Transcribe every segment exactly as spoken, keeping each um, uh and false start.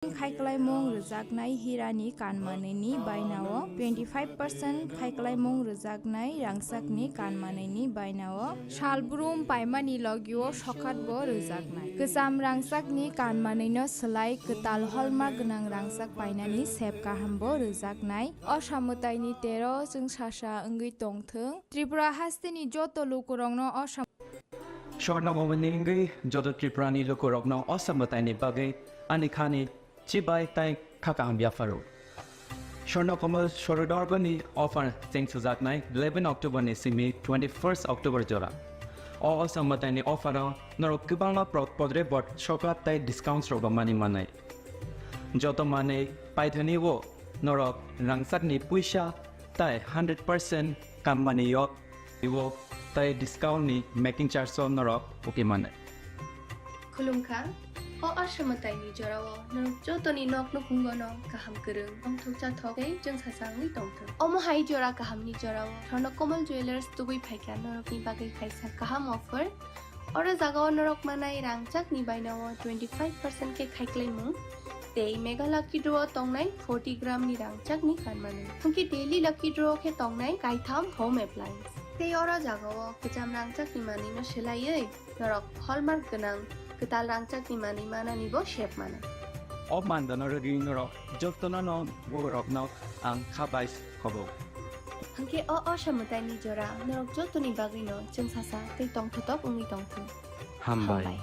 Khaiklaimung rwjaknai hirani kanmanwini bainao twenty five percent, khaiklaimung rwjaknai rangchakni kanmanwini bainao salbrum paimani logio sokhatbo rwjaknai. Kwcham rangchakni kanmanwino swlai kwtal holma gwnang rangchak painani sep kahambo rwjaknai. O samwtaini tero chwngsasa wngwi tongthwng. Tripura hasteni joto lukurokno o sam- Swarna Momoni wngwi joto Tripurani lukurokno o samwtaini bagwi ani khani chibai tai kha kaham yapharo. Swarna Komal Sorodorgoni offer cheng sujaknai eleven October ni simi twenty first October jora. O samwtaini offer o norok kwbangma pro-, podre bot sokha tai discounts rok mani manai. Joto manwi paithani o norok rangchakni puisa tai hundred percent kammani yok iwo tai discount ni making charge o norok uki mane. Khulumkha, o asamwtaini jorao norok jotoni nok nukhungono kaham kwrwng, tongthokcha thok tei chwngsasa wngwi tongthok. Omo hai jora kahamni jorao Swarna Komal Jewellers tubui phaikha norokni bagwi kaisa kaham offer. Oro jagao norok manai rangchakni bainao twenty five percent khe khaiklaimung tei mega lucky draw tongnai forty gram ni rangchakni kanmani. Hwnkhe daily lucky draw khe tongnai kaitham home appliance. Tei oro jagao kwcham rangchakni manwino swlaiwi norok hallmark gwnang kwtal rangchakni manwi mananibo sep mano. O mandano rwgwi norok jotono no borokno ang kha bai khobo. Hwnkhe o asamwtaini jora norok jotoni bagwino chwngsasa tei tongthotok wngwi tongthung. Hambai. Hambai.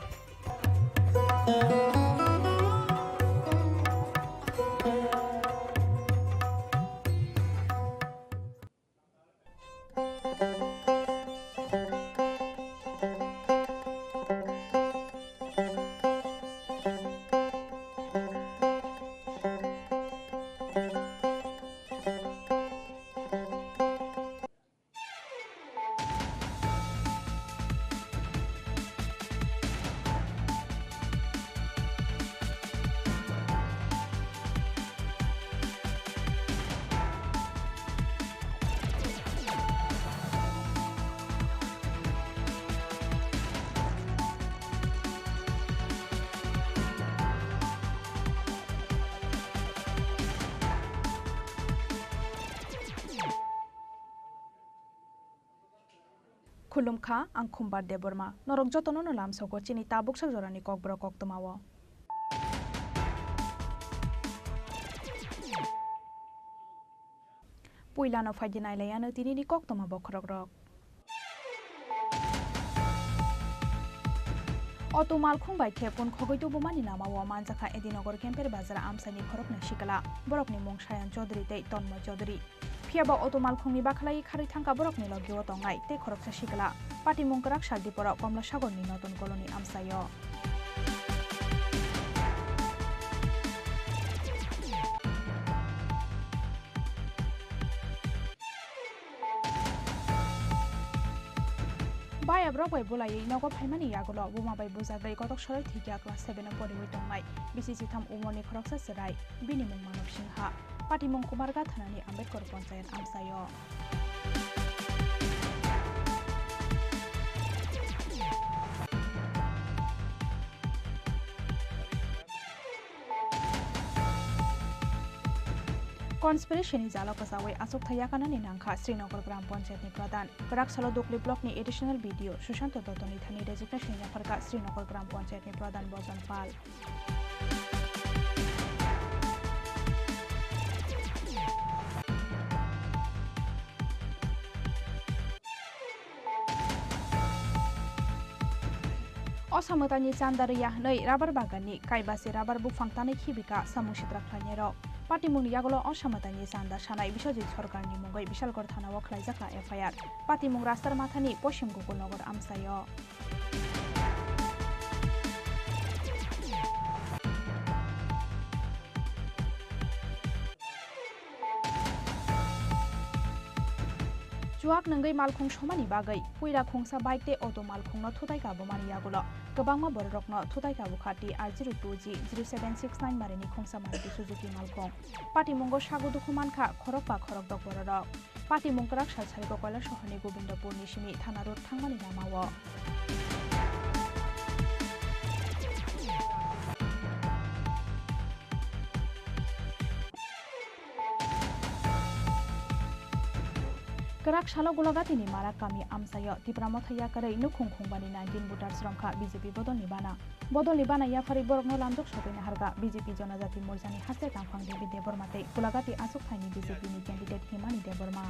Khulumkha, ang Khumbar Debbarma. Norok jotono no lamsogo chini tabuksak jorani kokborok koktwmao. Puilano phaidi nailaiano tinini koktwma bokhorokrok. Auto malkhung bai khe pun khogwi tubumani lamao manjakha Edinagar Kemper Bazar amchaini khoroknwi sikla. Borokni mung Sayan Chaudhary tei Tonmoy Chaudhary. Phiya ba auto malkhungni bakhlai kharwi thangkha borokni logio tongnai tei khoroksa sikla. Patimung kwrak saldi poro Komla Sagorni Notun Colony amchaio. Bayabrok bai bulaiwi nogo phaimani yagulo buma bai bujagwi kotok soroi thwikya class seven o poriwi tongnai bisi chitham umorni khoroksa chwrai, bini mung Manav Singha. Patimung Kumarghat thanani Ambedkar Ponchayat amchaio. Conspiracy ni jalo kwchaui achukthai yakarnani nangkha Srinagar Gram Panchayat ni Pradhan. Kwrak salo Dukli Block ni Additional B D O Sushanta Dotto ni thani resignation yapharkha Srinagar Gram Panchayat ni Pradhan Bojon Pal. O samwtaini chanda rwya hwnwi rabar baganni kaibase rabar buphang tanwi khibika samung sitra khlainairok. Patimungni yagulo o samwtaini chanda sanai Biswajit Sarkarni mungwi Bishalgarh thanao khlaijakha F I R. Patimung Rastar Mathani Poshim Gokulnagar amchaio. Chuak nungwi malkhung somani bagwi puira khungsa bike tei auto malkhungno thutai kabumani yagulo kwbangma bororokno thutai kabukha T R zero two G zero seven six nine marini khungsa Maruti Suzuki malkhung. Patimungo sago dukhu mankha khorokba khorokdok bororok. Patimung kwrak sal sarigo Koilasohorni Gobindapurni simi Thana Road thangmani lamao. Kwrak salo Gulagatini Marak kami amchaio Tipra Motha yakarwi nukhung khungbani nineteen voters romkha B J P bodolni bana. Bodolni bana yapharwi borokno lamjok sogwi naharkha B J P Jonojati Morchani haste tangphang David Debbarma tei Gulagati achukthani B J P ni candidate Himani Debbarma.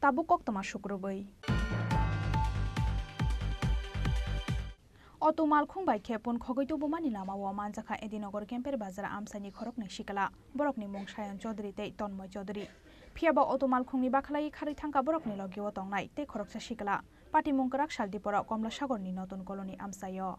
Tabuk koktwma sukrubwi. Auto malkhung bai khe pun khogwi tubumani lamao manjakha Edinogor Kemper Bazar amchaini khoroknwi sikla. Borokni mung Sayan Chaudhary tei Tonmoy Chaudhary. Phiyaba auto malkhungni bakhlai kharwi thangkha borokni logio tongnai tei khoroksa sikla. Patimung kwrak sal diporok Komla Sagorni Notun Colony amchaio.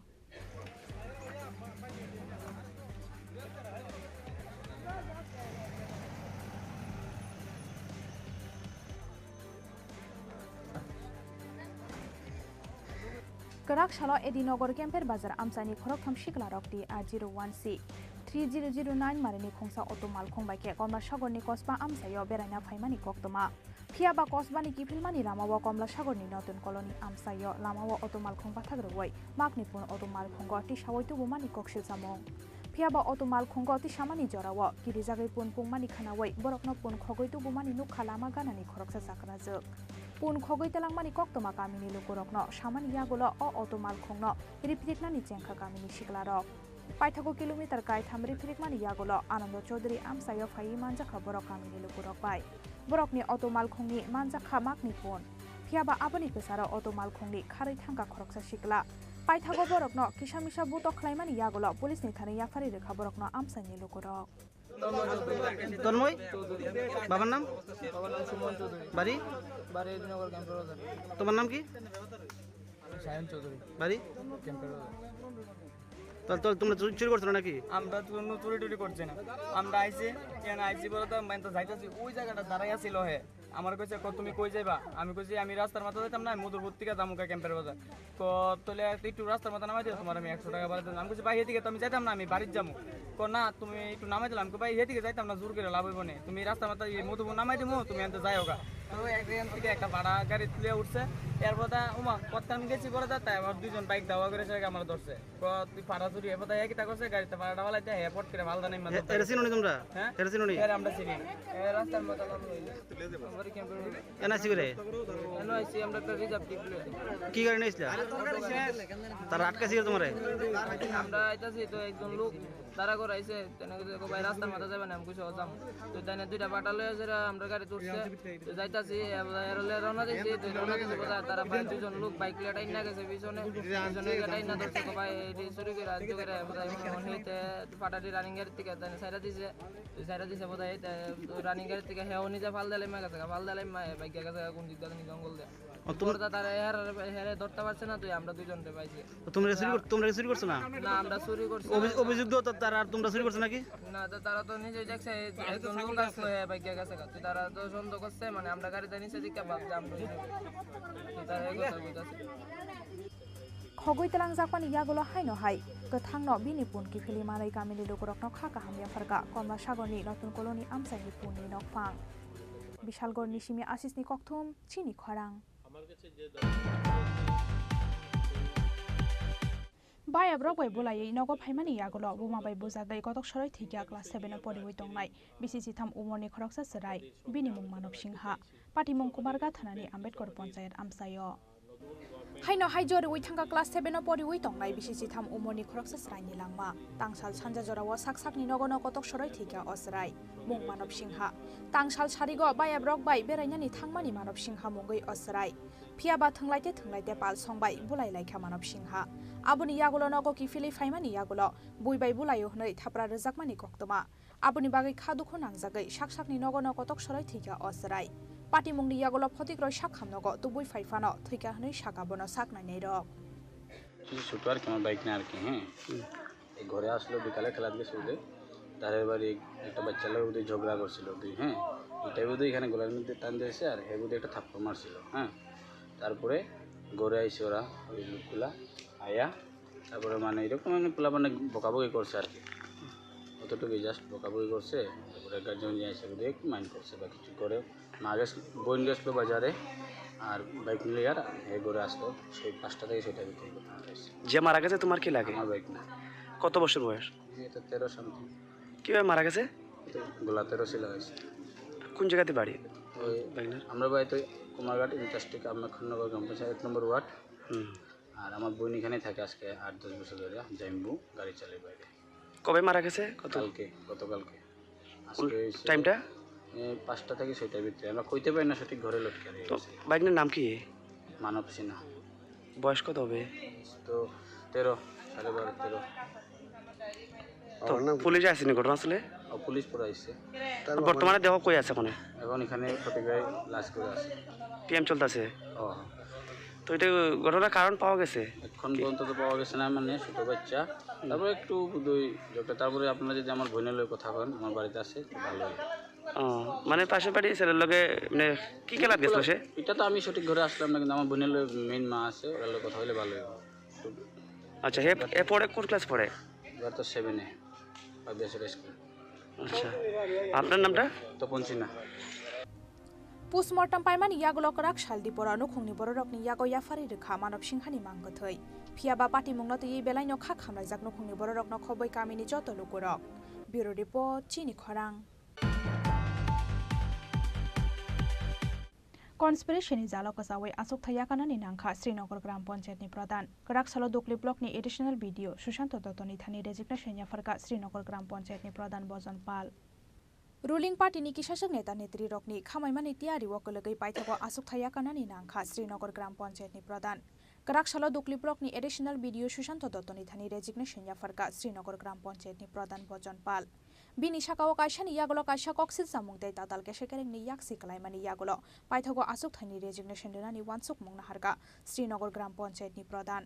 Kwrak salo Edinogor Kemper Bazar amchaini khoroktham siklarok T R zero one C three zero zero nine marini khungsa auto malkhung bai khe Komla Sagorni kosba amchaio beraina phaimani koktwma. Phiyaba kosbani kiphilmani lamao Komla Sagorni Notun Colony amchaio lamao auto malkhung bathak rwui makni pun auto malkhungo tisaui tubumani kok silchamung. Phiyaba auto malkhungo tisamani jorao kirijagwi pun pungmani khwnaui borokno pun khogwi tubumani nukha lama ganani khoroksa chakrajwk. Pun khogwi twlangmani koktwma kamini lukurokno samani yagulo o auto malkhungno riphiriknani chengkha kamini siklarok. Paithago kilometer kaitham riphirikmani yagulo Anando Chaudhary amchaio phaiwi manjakha borok kamini lukurok bai. Borokni auto malkhungni manjakha makni pun. Phiyaba aboni kwcharo auto malkhungni kharwi thangkha khoroksa sikla. Paithago borokno kisa misa butok khlaimani yagulo police ni thani yapharwi rwkha borokno amchaini lukurok. Tanmoy? বাবার নাম? বাবার নাম সুমন চৌধুরী। বাড়ি? বাড়ি নগর ক্যাম্পের বাজার। তোমার নাম কি? সায়ন চৌধুরী। বাড়ি? ক্যাম্পের বাজার। তাহলে, তাহলে তোমরা চুরি, চুরি করছো না নাকি? আমরা তো কোনো চুরি টুরি করছি না। আমরা আইছি, কেন আইছি বলো তো, মানে তো যাইতেছি, ওই জায়গাটা দাঁড়াই আছিল হে। আমার কইছে, "ক-, তুমি কই যাইবা?" আমি কইছি, "আমি রাস্তার মাথা যাইতাম না, আমি মধুপুর থেকে যামু গা ক্যাম্পের বাজার।" ক-, "তাহলে একটু রাস্তার মাথা নামাই দিও, তোমার আমি একশো টাকা ভাড়া দিলাম।" আমি কইছি, "ভাই, এদিকে তো আমি যাইতাম না, আমি বাড়ির যামু।" ক-, "না, তুমি একটু নামাই দিলাম।" আমি কই, "ভাই, এদিকে যাইতাম না, জোর করে লাভ হইব না, তুমি রাস্তার মাথা এই মধুপুর নামাই দিমু, তুমি আনতে যাইও গা।" তো এক জায়গা থেকে একটা ভাড়া গাড়ি তুলে উঠছে, এরপর দা, ওমা, কত আমি গেছি করে দা, তাই আবার দুইজন বাইক দাওয়া করে সে আমার ধরছে। ক-, তুই ফাটা চুরি, এবার দা, একই তা করছে, গাড়িতে ফাটা ফালাইতে, হে, পট করে ফালদা নাই, মানে। এ-, এরা চিনো নি তোমরা? হ্যাঁ? এরা চিনো নি? এরা আমরা চিনি। এ, রাস্তার মাথা নাম লইলে। এনা সিগরে। এনো আইছি আমরা একটা রিজার্ভ টিপ লই। কি গাড়ি নিয়েছিলা? তারা আটকাইছিল তোমারে? আমরা আইতাছি তো একজন লোক দাঁড়া করে আইছে, তেনে কইছে, "কো ভাই রাস্তার মাথা যাবে না?" আমি কইছি, "ও যাম।" তো তাই না দুইটা বাটা লয়ে যারা আমরা গাড়ি তুলছে, তো যাইতাছি, এবার এর হলে রওনা দিছি, তো রওনা দিছি বোধহয় তারা ভাই দুজন লোক বাইক লয়ে টাইন না গেছে পিছনে, পিছনে গিয়ে টাইন না ধরছে, "কো ভাই এটি চুরি করে আনতে করে বোধহয় মনে হয় হইতে ফাটাটি রানিং গাড়ি থেকে তাই না সাইডা দিছে।" দুই সাইডে দিছে বোধহয়, তে রানিং গাড়ি থেকে হেও নিজে ফাল দিলে মা গেছে, ফাল দিলে মা বাইক গেছে, কোন দিক দিয়ে জঙ্গল দিয়ে। ও, তুমি তোমরা তো তারা হের, হেরে ধরতে পারছে না, তুই আমরা দুইজনরে পাইছি। তো তোমরা চুরি কর-, তোমরা চুরি করছো না? না, আমরা চুরি করছি না। অভি-, অভিযোগ দাও তো, তারা আর তোমরা চুরি করছো নাকি? না, তো তারা তো নিজেই দেখছে, একজন লোক আসলো, হে বাইক গেছে, তো তারা তো সন্দেহ করছে, মানে আমরা গাড়িতে নিচে দিকে ভাবছে আমরা। তো তারা এই কথা বলতেছে। Khogwi twlangjakmani yagulo haino hai kwthangno bini pun kiphilwi manwi kamini lukurokno kha kaham yapharkha Komla Sagorni Notun Colony amchaini punni nokphang. Bishalgorni simi Asisni kokthum, chini khorang. Bayabrok bai bulaiwi nogo phaimani yagulo buma bai bujagwi kotok soroi thwikya class seven o poriwi tongnai bisi chitham umorni khoroksa chwrai, bini mung Manob Singha, patimung Kumarga thanani Ambedkar Ponchayat amchaio. Haino hai joriwi thangkha class seven o poriwi tongnai bisi chitham umorni khoroksa chwraini langma. Tangsal sanja jorao sak sakni nogono kotok soroi thwikha o chwrai, mung Manob Singha. Tangsal sarigo bayabrok bai berainani thangmani Manob Singha mungwi o chwrai. Phiyaba thwnglaite thwnglaite pal songbai bulai laikha Manob Singha. Aboni yagulo nogo kiphilwi phaimani yagulo bui bai bulaio hwnwi thapra rwjakmani koktwma. Aboni bagwi kha dukhu nangjagwi sak sakni nogono kotok soroi thwikha o chwrai. Patimungni yagulo photikroi sak hamnogo tubui phai phano thwikha hwnwi sakha bono sak nainairok. কিছু ছোট আর কি, আমার বাইক না আর কি, হ্যাঁ। এই ঘরে আসলো বিকালে খেলার গেছে ওদের, ধারের বাড়ি একটা বাচ্চার লগে ওদের ঝগড়া করছিল দুই, হ্যাঁ। এটাই বোধহয় এখানে গলার মধ্যে টান দিয়েছে আর হে বোধহয় একটা থাপ্পড় মারছিল, হ্যাঁ। তারপরে ঘরে আইছে ওরা, ওই লোকগুলা আয়া, তারপরে মানে এরকম মানে পোলাপানে বকাবকি করছে আর কি, অতটুকুই, জাস্ট বকাবকি করছে। তারপরে গার্জিয়ান নিয়ে এসে বোধহয় একটু মাইন্ড করছে বা কিছু করে। মা গেছ-, বোন গেছিলো বাজারে, আর বাইক নিয়ে আর এ ঘরে আসলো সেই পাঁচটা থেকে ছয়টার ভিতরে ঘটনা হয়েছে। যে মারা গেছে তোমার কি লাগে? আমার বাইক না। কত বছর বয়স? এই তো তেরো সামথিং। কিভাবে মারা গেছে? এই তো গলাতে রশি লাগাইছে। কোন জায়গাতে বাড়ি? ওই বাইক নিয়ে? আমরা বাড়িতে কুমারঘাট ইন্টাস্ট্রিক আহমেদ খাননগর গ্রাম পঞ্চায়েত এক নম্বর ওয়ার্ড। হুম। আর আমার বোন এখানে থাকে আজকে আট দশ বছর ধরে, জাইম্বু গাড়ি চালায় বাইরে। কবে মারা গেছে? কত? কালকে, গতকালকে। আজকে কোন হয়েছে টাইমটা? এ, পাঁচটা থেকে ছয়টার ভিতরে। আমরা কইতে পারি না সঠিক ঘরে লটকে তো রয়েছে। বাইকটার নাম কি? মানব সিনহা। বয়স কত হবে? তো তেরো, সাড়ে বারো, তেরো। তো আমার নাম পুলিশ আসেনি ঘটনাস্থলে? ও, পুলিশ পরে আসছে। তো বর্তমানে দেহ কই আছে ওখানে? এখন এখানে ফটিকরায় লাশ করে আছে। পিএম চলতেছে। ও। তো এটা ঘটনার কারণ পাওয়া গেছে? এখন পর্যন্ত তো পাওয়া গেছে না, মানে ছোট বাচ্চা। তারপরে একটু দুই একটা, তারপরে আপনারা যদি আমার বোনের লগে কথা কন, আমার বাড়িতে আছে, তো ভালো হয়। ও, মানে পাশের বাড়ি ছেলের লগে মানে কি খেলাত গেছিল সে? এটা তো আমি সঠিক ঘরে আসলাম না, কিন্তু আমার বোনের লগে মেইন মা আছে, ওর লগে কথা হলে ভালো হয়। আচ্ছা, হে, এ পড়ে কোন ক্লাস পড়ে? এবার তো সেভেনে, পাঁচ বছর স্কুল। আচ্ছা, আপনার নামটা? তপন Sinha. Postmortem paimani yagulo kwrak sal dipora nukhungni bororokni yago yaphari rwkha Manob Singhani mang kwthwi. Phiya ba patimungno twiwi belaino kha khamlaijak nukhungni bororokno khobwi kamini joto lukurok. Bureau Report, Chini Khorang. Conspiracy ni jalo kwchawi achukthai yakarnani nangkha Srinagar Gram Panchayat ni Pradhan. Kwrak salo Dukli Block ni Additional B D O Sushanto Dotto ni thani resignation yapharkha Srinagar Gram Panchayat ni Pradhan Bojon Pal. Ruling party ni kisaswk neta netri rokni khamaimani tiyari o kwlwgwi paithago achukthai yakarnani nangkha Srinagar Gram Panchayat ni Pradhan. Kwrak salo Dukli Block ni Additional B D O Sushanto Dotto ni thani resignation yapharkha Srinagar Gram Panchayat ni Pradhan Bojon Pal. Bini sakao kaisani yagulo kaisa koksil chamung tei tatal kese kerengni yaksi kwlaimani yagulo paithago achukthai ni resignation rwnani uansukmung naharkha Srinagar Gram Panchayat ni Pradhan.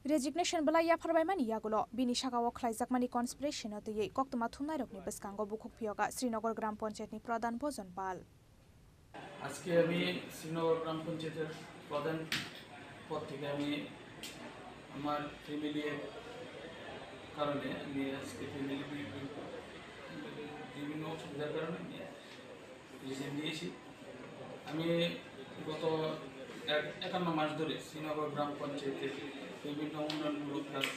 Resignation belai yapharbaimani yagulo bini sakao khlaijakmani conspiracy no twiwi koktwma thumnairokni bwskango bukhuk phiyokha Srinagar Gram Panchayat ni Pradhan Bojon Pal. আজকে আমি শ্রীনগর গ্রাম পঞ্চায়েতের প্রধান পদ থেকে আমি আমার ফ্যামিলির কারণে, আমি আজকে ফ্যামিলি বি-, বি-, বিভিন্ন অসুবিধার কারণে আমি রিজাইন দিয়েছি। আমি গত এক-, একান্ন মাস ধরে শ্রীনগর গ্রাম পঞ্চায়েতের বিভিন্ন উন্নয়নমূলক কাজ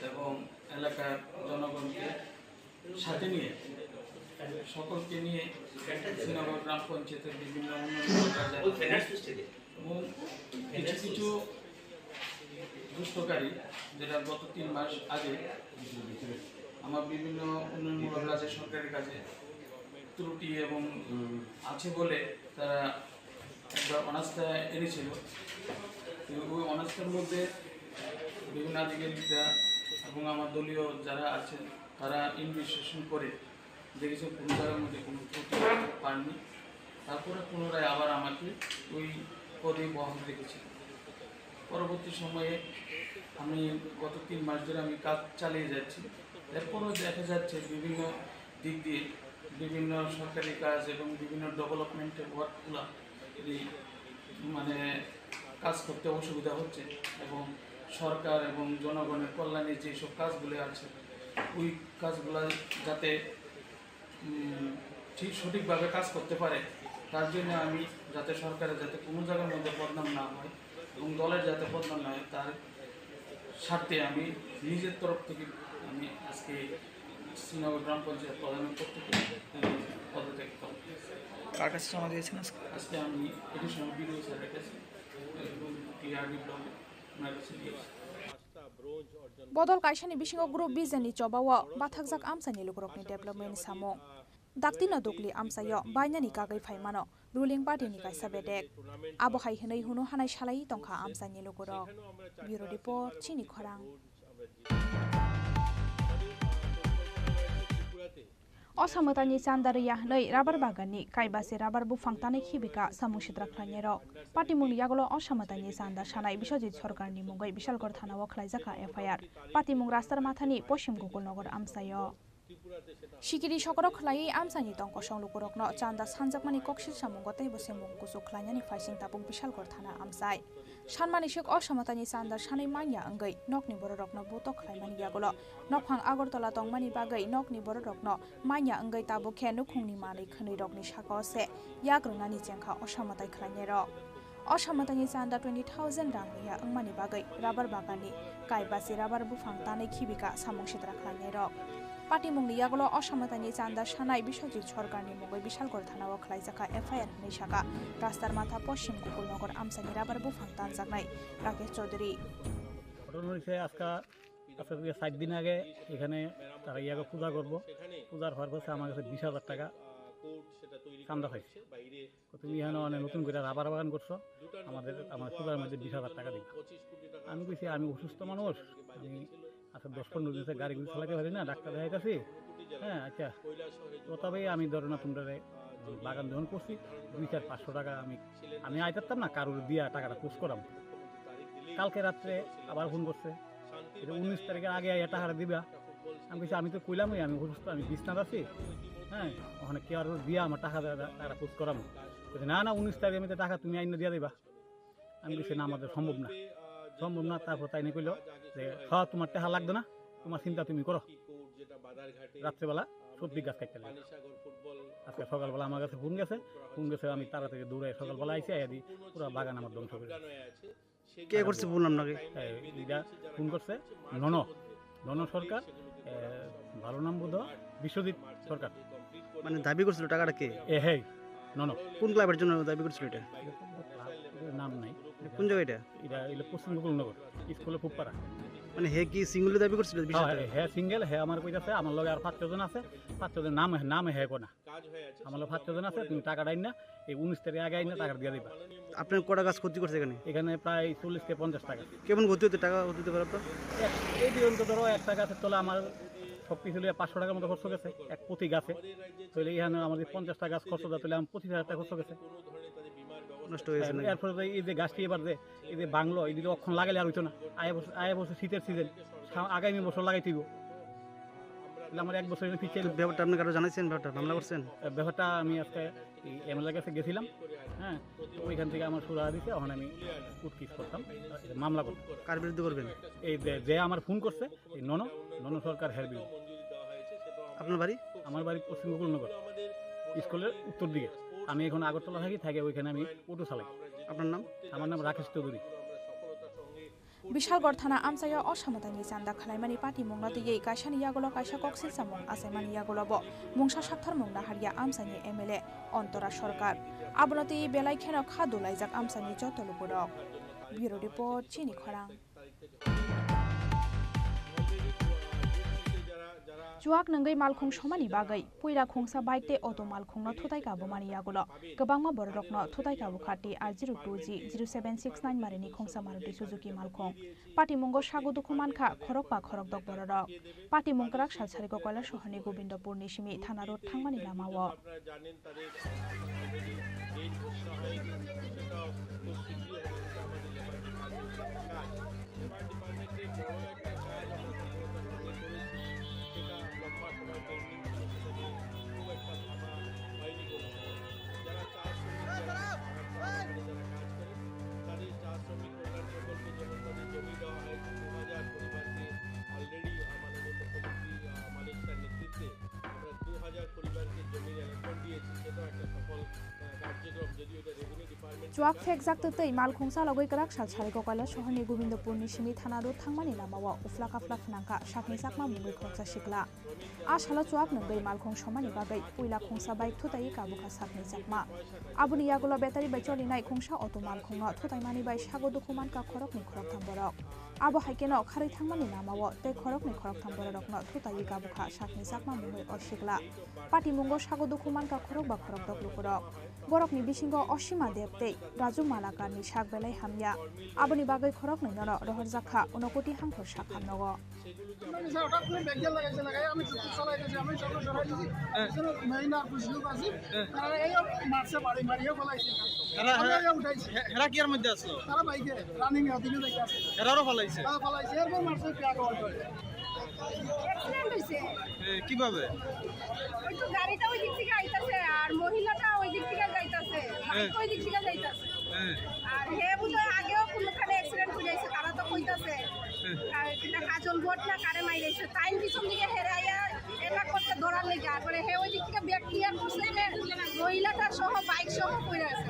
এবং এলাকার জনগণকে সাথে নিয়ে, সকলকে নিয়ে শ্রীনগর গ্রাম পঞ্চায়েতের বিভিন্ন উন্নয়নমূলক কাজ এবং কিছু কিছু দুষ্টকারী, যেটা গত তিন মাস আগে আমার বিভিন্ন উন্নয়নমূলক কাজে, সরকারি কাজে ত্রুটি এবং আছে বলে তারা একটা অনাস্থা এনেছিল। এবং ওই অনাস্থার মধ্যে বিভিন্ন আধিকারিকরা এবং আমার দলীয় যারা আছেন, তারা ইনভেস্টিগেশন করে দেখেছে কোনো জায়গার মধ্যে কোনো ত্রুটি পাননি। তারপরে পুনরায় আবার আমাকে ওই পদে বহাল রেখেছিল। পরবর্তী সময়ে আমি গত তিন মাস ধরে আমি কাজ চালিয়ে যাচ্ছি। এরপরও দেখা যাচ্ছে বিভিন্ন দিক দিয়ে বিভিন্ন সরকারি কাজ এবং বিভিন্ন ডেভেলপমেন্টের ওয়ার্কগুলা এই মানে কাজ করতে অসুবিধা হচ্ছে এবং সরকার এবং জনগণের কল্যাণে যেসব কাজগুলো আছে ওই কাজগুলো যাতে উম, ঠিক সঠিকভাবে কাজ করতে পারে, তার জন্য আমি যাতে সরকারের যাতে কোনো জায়গার মধ্যে বদনাম না হয় এবং দলের যাতে বদনাম না হয়, তার স্বার্থে আমি নিজের তরফ থেকে আমি আজকে শ্রীনগর গ্রাম পঞ্চায়েত প্রধানের পক্ষ থেকে আমি পদত্যাগ করব। কার কাছে জমা দিয়েছেন আজকে? আজকে আমি এডিশনাল বিডিও স্যারের কাছে এবং টিআরডি ব্লকে ওনার কাছে দিয়েছি। Bodol kaisani bisingo group vision ni chobao bathakjak amchaini lukurokni development ni samung. Daktino Dukli amchaio bainani kagwi phaimano ruling party ni kaisa bedek. Abo hai hwnwi hunu hanai salai tongkha amchaini lukurok. Bureau Report, Chini Khorang. Osamwtaini chanda rwya hwnwi rubber baganni kaibase rubber buphang tanwi khibika samung sitra khlainairok. Patimungni yagulo osamwtaini chanda sanai Biswajit Sarkarni mungwi Bishalgarh thanao khlaijakha F I R. Patimung Rastar Mathani Poschim Gokulnagar amchaio. Sikiri sokoro khlaiwi amchaini tongkosong lukurokno chanda sanjakmani koksil samungo teibo se mung kuchuk khlainani phaising tabuk Bishalgarh thana amchai. Sanmani swk osamwtaini chanda sanwi manya wngwi nokni bororokno butok khlaimani yagulo nokphang Agartala tongmani bagwi nokni bororokno manya wngwi tabuk khe nukhungni manwi khwnwirokni sakao se yak rwnani chengkha osamwtai khlainairok. Osamwtani chanda twenty thousand rang liya wngmani bagwi rubber baganni kaibasi rubber buphang tanwi khibika samung sitra khlainairok. Patimungni yagulo osamwtani chanda sanai Biswajit Sarkarni mungwi Bishalgarh thanao khlaijakha F I R hwnwi sakha Rastar Matha Poschim Gokulnagar amchaini rubber buphang tanjaknai Rakesh Chaudhary. ঘটনা হয়েছে আজকে, আজকে থেকে সাত দিন আগে এখানে তারা ইয়াকে পূজা করবো। পূজার হওয়ার পর আমার কাছে বিশ হাজার টাকা চান্দা চাইছে। তো তুমি এখানে অনেক নতুন করে রাবার বাগান করছো, আমাদের, আমার পূজার মধ্যে বিশ হাজার টাকা দিবা। আমি কইছি, "আমি অসুস্থ মানুষ, আমি আচ্ছা দশ পনেরো দিন থেকে গাড়ি গুড়ি চালাতে পারি না, ডাক্তার দেখাইতেছি।" হ্যাঁ, আচ্ছা। তো তবেই আমি ধরো না তোমরা বাগান যখন করছি, দুই চার পাঁচশো টাকা আমি, আমি আইতাম না, কারোর দিয়া টাকাটা খোঁজ করাম। কালকে রাত্রে আবার ফোন করছে, এটা উনিশ তারিখের আগে আইয়া টাকাটা দিবা। আমি কইছি, "আমি তো কইলামই, আমি অসুস্থ, আমি বিছনাত আছি, হ্যাঁ, ওখানে কেউ আর দিয়া আমার টাকা, টাকাটা খোঁজ করাম।" বলছে, "না, না, উনিশ তারিখের মধ্যে টাকা তুমি আইনা দিয়া দিবা।" আমি কইছি, "না, আমাদের সম্ভব না, সম্ভব না।" তারপর তাই নিয়ে কইলো যে, "হ্যাঁ, তোমার টাকা লাগতো না, তোমার চিন্তা তুমি করো।" রাত্রেবেলা সবজি গাছ কাটতে লাগে। আজকে সকালবেলা আমার কাছে ফোন গেছে, ফোন গেছে, আমি তাড়াতাড়ি দৌড়ে সকালবেলা আইসি, আইয়া দি পুরো বাগান আমার ধ্বংস করে দিছে। কে করছে ফোন আপনাকে? এই, এটা ফোন করছে নন, নন সরকার, এ, ভালো নাম বোধ হয় বিশ্বজিৎ সরকার। মানে দাবি করছিল টাকাটা কে? এ, হ্যাঁ, নন। কোন ক্লাবের জন্য দাবি করছিল এটা? নাম নাই। কোন জায়গা এটা? এটা হইলো পশ্চিম গোকুলনগর, স্কুলে ফুটপাড়া। মানে হে কি সিঙ্গেল দাবি করছিল বিশ হাজার হ্যাঁ, টাকা? হ্যাঁ, সিঙ্গেল, হ্যাঁ, আমার কইতাছে, আমার লগে আর পাঁচ ছজন আছে, পাঁচ ছজন নাম, নাম হ্যাঁ কো না। আমার লগে পাঁচ ছজন আছে, তুমি টাকা ডাইন না, এই উনিশ তারিখ আগে আইন না, টাকা দিয়ে দিবা। আপনার কটা গাছ ক্ষতি করছে এখানে? এখানে প্রায় চল্লিশ থেকে পঞ্চাশ টাকা। কেমন ক্ষতি হতে, টাকা ক্ষতি হতে পারে আপনার? এক, এই পর্যন্ত ধরো একটা গাছের তলে আমার সব কিছু লিয়ে পাঁচশো টাকার মতো খরচ গেছে, এক প্রতি গাছে। তাহলে এখানে আমাদের পঞ্চাশটা গাছ খরচ দেয়, তাহলে আমার পঁচিশ হাজার টাকা খরচ গেছে। নষ্ট হয়ে গেছে নাকি? এরপরে তো এই যে গাছটি এবার যে, এই যে বাংলো, এই দিকে অক্ষণ লাগাইলে আর হইতো না। আয় বছর, আয় বছর শীতের সিজন, সা-, আগামী বছর লাগাই দিব। তাহলে আমার এক বছর এখানে পিছিয়ে তো ব্যাপারটা আপনি কারো জানাইছেন, ব্যাপারটা মামলা করছেন? ব্যাপারটা আমি আজকে এই এমএলএ কাছে গেছিলাম, হ্যাঁ, তো ওইখান থেকে আমার সুরাহা দিছে, ওখানে আমি কোর্ট কেস করতাম, মামলা করতাম। কার বিরুদ্ধে করবেন? এই যে, যে আমার ফোন করছে, এই নন, নন সরকার হের বিরুদ্ধে। আপনার বাড়ি? আমার বাড়ি পশ্চিম গোকুলনগর, স্কুলের উত্তর দিকে। আমি এখন আগরতলা থাকি, থাকি ওইখানে আমি অটো চালাই। আপনার নাম? আমার নাম রাকেশ Chowdhury. Bishalgarh thana amchaio osamwtani chanda khwlaimani patimungno twiwi kaisani yagulo kaisa koksilsamung achaimani yagulobo mungsa saktharmung naharya amchaini M L A Antora Sarkar. Abono twiwi belai kheno kha dulaijak amchaini joto lukurok. Bureau Report, Chini Khorang. Chuak nwngwi malkhung somani bagwi puila khungsa bike tei auto malkhungno thutai kabumani yagulo kwbangma bororokno thutai kabukha T R zero two G zero seven six nine marini khungsa Maruti Suzuki malkhung. Patimungo sago dukhu mankha khorokba khorokdok bororok. Patimung kwrak sal sarigo Koilashahar ni Gobindopur ni simi Thana Road thangmani lamao. আপনারা জানেন, তাদের already date ঘোষণা হয়ে গেছে, সেটাও খুব শীঘ্রই হবে, সেটা আমাদের লেবার ডিপার্টমেন্টের কাজ। লেবার ডিপার্টমেন্টের বড় একটা কাজ আমরা সফলতার সঙ্গে করেছি, সেটা লম্বা সময় পেন্ডিং ছিল, সেটা নিয়ে খুব একটা ভাবা হয়নি কোনো সময়। যারা চা শ্রমিক, যারা ভাড়া চা বাগানে যারা কাজ করেন, তাদের চা শ্রমিক কল্যাণ প্রকল্পে যেমন তাদের জমি দেওয়া হয়েছে, দু হাজার পরিবারকে already মাননীয় মুখ্যমন্ত্রী, আহ, মানিক শাহর নেতৃত্বে আমরা দু হাজার পরিবারকে জমির অ্যালটমেন্ট দিয়েছি, সেটাও একটা সফল, আহ, কার্যক্রম। যদিও এটা revenue department Chuak phekjak twtwi malkhung chalogwi kwrak sal sarigo Koilashahar ni Gobindopur ni simi Thana Road thangmani lamao ufla kafla phnangkha sakni chakma mungwi khoroksa sikla. A salo chuak nwngwi malkhung somani bagwi puila khungsa bike thutai kabukha sakni chakma. Aboni yagulo battery bai cholinai khungsa auto malkhungno thutaimani bai sago dukhu mankha khoroknwi khoroktham borok. Abo hai kheno kharwi thangmani lamao tei khoroknwi khoroktham bororokno thutaiwi kabukha sakni chakma mungwi o sikla. Patimungo sago dukhu mankha khorokba khorokdok lukurok. Borokni bisingo Osima Deb tei Raju Malakarni sak belai hamya. Aboni bagwi khoroknwinono rohorjakha Unokoti Hangkhor sak hamnogo. হঠাৎ করে ব্যাগ লাগাইছে, লাগাই আমি চুপ চুপ চালাই গেছি, আমি সব সরাই দিছি। হ্যাঁ। পিছনে মেইন আর কিছু লোক আছে, হ্যাঁ। তারা এই মারছে, বাড়ি মারিয়ে ফেলাইছে। তারা আমরা হ্যাঁ, এই উঠাইছি। হে-, হেরা কিয়ার মধ্যে আসলো? তারা বাইকে রানিং এ দিকে যাইতে আছে। হেরারও ফালাইছে? তারা ফালাইছে, এরপর মারছে, পেয়ার অল্প। অ্যাক্সিডেন্ট হয়েছে। এ, কিভাবে? ওই তো গাড়িটা ওই দিক থেকে আইতাছে, আর মহিলাটা ওই দিক থেকে যাইতাছে, হ্যাঁ। বাইক ওই দিক থেকে যাইতাছে। হ্যাঁ। আর হে বোধহয় আগেও কোনোখানে অ্যাক্সিডেন্ট হয়ে যাইছে, তারা তো কইতাছে। হ্যাঁ। আর এটা কাজল বোর্ড না কারে মাইরাইছে, তাই পিছন দিকে হেরাইয়া এটা করতে দৌড়ার লেগে, আর পরে হে ওই দিক থেকে ব্যাগ ক্লিয়ার করছে, হে মহিলাটা সহ বাইক সহ পড়ে আছে।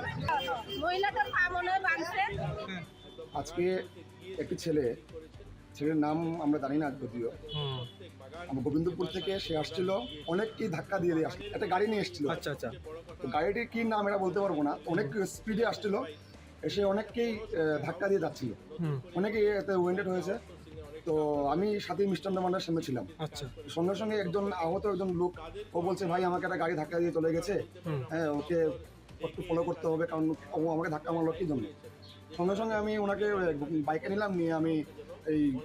মহিলাটার পা মনে হয় বাঁধছে। আজকে একটি ছেলে, ছেলের নাম আমরা জানি না যদিও, হুম। আমার গোবিন্দপুর থেকে সে আসছিল, অনেককেই ধাক্কা দিয়ে দিয়ে আসছিল। একটা গাড়ি নিয়ে এসেছিল। আচ্ছা, আচ্ছা। তো গাড়িটির কি নাম এটা বলতে পারবো না, অনেক স্পিডে আসছিল, এসে অনেককেই, আহ, ধাক্কা দিয়ে যাচ্ছিল। হুম। অনেকেই এতে ওয়েন্ডেড হয়েছে। তো আমি সাথে মিষ্টান্ন ভান্ডার সামনে ছিলাম। আচ্ছা। সঙ্গে সঙ্গে একজন আহত একজন লোক, ও বলছে, "ভাই, আমাকে একটা গাড়ি ধাক্কা দিয়ে চলে গেছে।" হুম। হ্যাঁ, ওকে একটু ফলো করতে হবে, কারণ ও আমাকে ধাক্কা মারলো কি জন্য। সঙ্গে সঙ্গে আমি ওনাকে, আহ, বাইকে নিলাম, নিয়ে আমি এই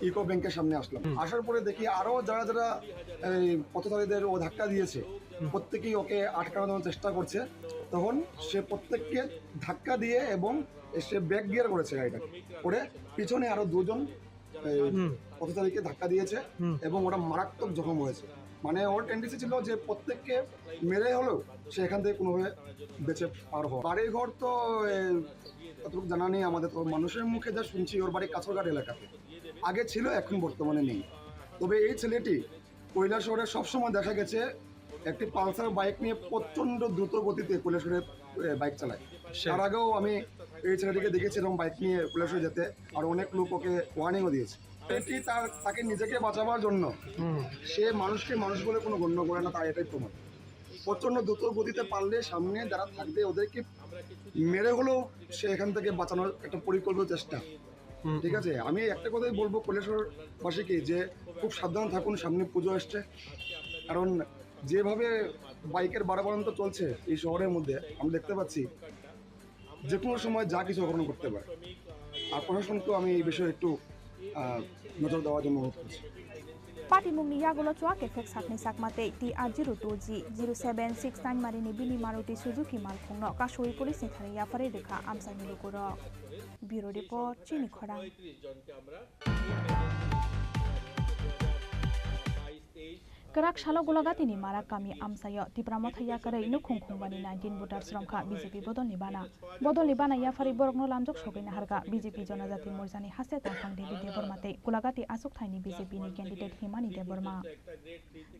ইউকো ব্যাংকের সামনে আসলাম। হুম। আসার পরে দেখি আরো যারা যারা এই পথচারীদের ও ধাক্কা দিয়েছে, হুম। প্রত্যেকেই ওকে আটকানোর চেষ্টা করছে। তখন সে প্রত্যেককে ধাক্কা দিয়ে এবং সে ব্যাক গিয়ার করেছে গাড়িটাকে, করে পিছনে আরো দুজন এই হুম। পথচারীকে ধাক্কা দিয়েছে হুম। এবং ওরা মারাত্মক জখম হয়েছে। মানে ওর টেন্ডেন্সি ছিল যে প্রত্যেককে মেরে হলেও সে এখান থেকে কোনোভাবে বেঁচে পার হয়। বাড়িঘর তো, এ, যতটুকু জানা নেই আমাদের, তো মানুষের মুখে যা শুনছি ওর বাড়ি কাছরঘাট এলাকাতে, আগে ছিল, এখন বর্তমানে নেই। তবে এই ছেলেটি কৈলাসহরে সবসময় দেখা গেছে একটি পালসার বাইক নিয়ে প্রচণ্ড দ্রুত গতিতে কৈলাসহরে, এ, বাইক চালায়। সে- তার আগেও আমি এই ছেলেটিকে দেখেছি এরকম বাইক নিয়ে কৈলাসহরে যেতে, আর অনেক লোক ওকে ওয়ার্নিংও দিয়েছে। এটি তার, তাকে নিজেকে বাঁচাবার জন্য হুম। সে মানুষকে মানুষ বলে কোনো গণ্য করে না, তার এটাই প্রমাণ। প্রচণ্ড দ্রুত গতিতে পারলে সামনে যারা থাকবে ওদেরকে মেরে হলেও সে এখান থেকে বাঁচানোর একটা পরিকল্পিত চেষ্টা। হুম, ঠিক হুম। আছে, আমি একটা কথাই বলবো কৈলাসহরবাসীকে যে খুব সাবধান থাকুন, সামনে পুজো আসছে। কারণ যেভাবে বাইকের বাড়াবাড়ন্ত চলছে এই শহরের মধ্যে, আমরা দেখতে পাচ্ছি যে কোনো সময় যা কিছু অঘটন করতে পারে। আর প্রশাসনকেও আমি এই বিষয়ে একটু, আহ, নজর দেওয়ার জন্য অনুরোধ করছি। Patimungni yagulo chuak effect sakni sakma tei T R zero two G zero seven six nine marini bini Maruti Suzuki malkhungno kasui police ni thani yapharwi rwkha amchaini lukurok. Bureau report, Chini Khorang. Kwrak salo Golagatini Marak kami amchaio Tipra Motha yakarwi nukhung khungbani nineteen voters romkha B J P bodolni bana. Bodolni bana yapharwi borokno lamjak sogwi naharkha B J P Jonojati Morchani haste tongphang David Debbarma tei Golagati achukthani B J P ni candidate Himani Debbarma.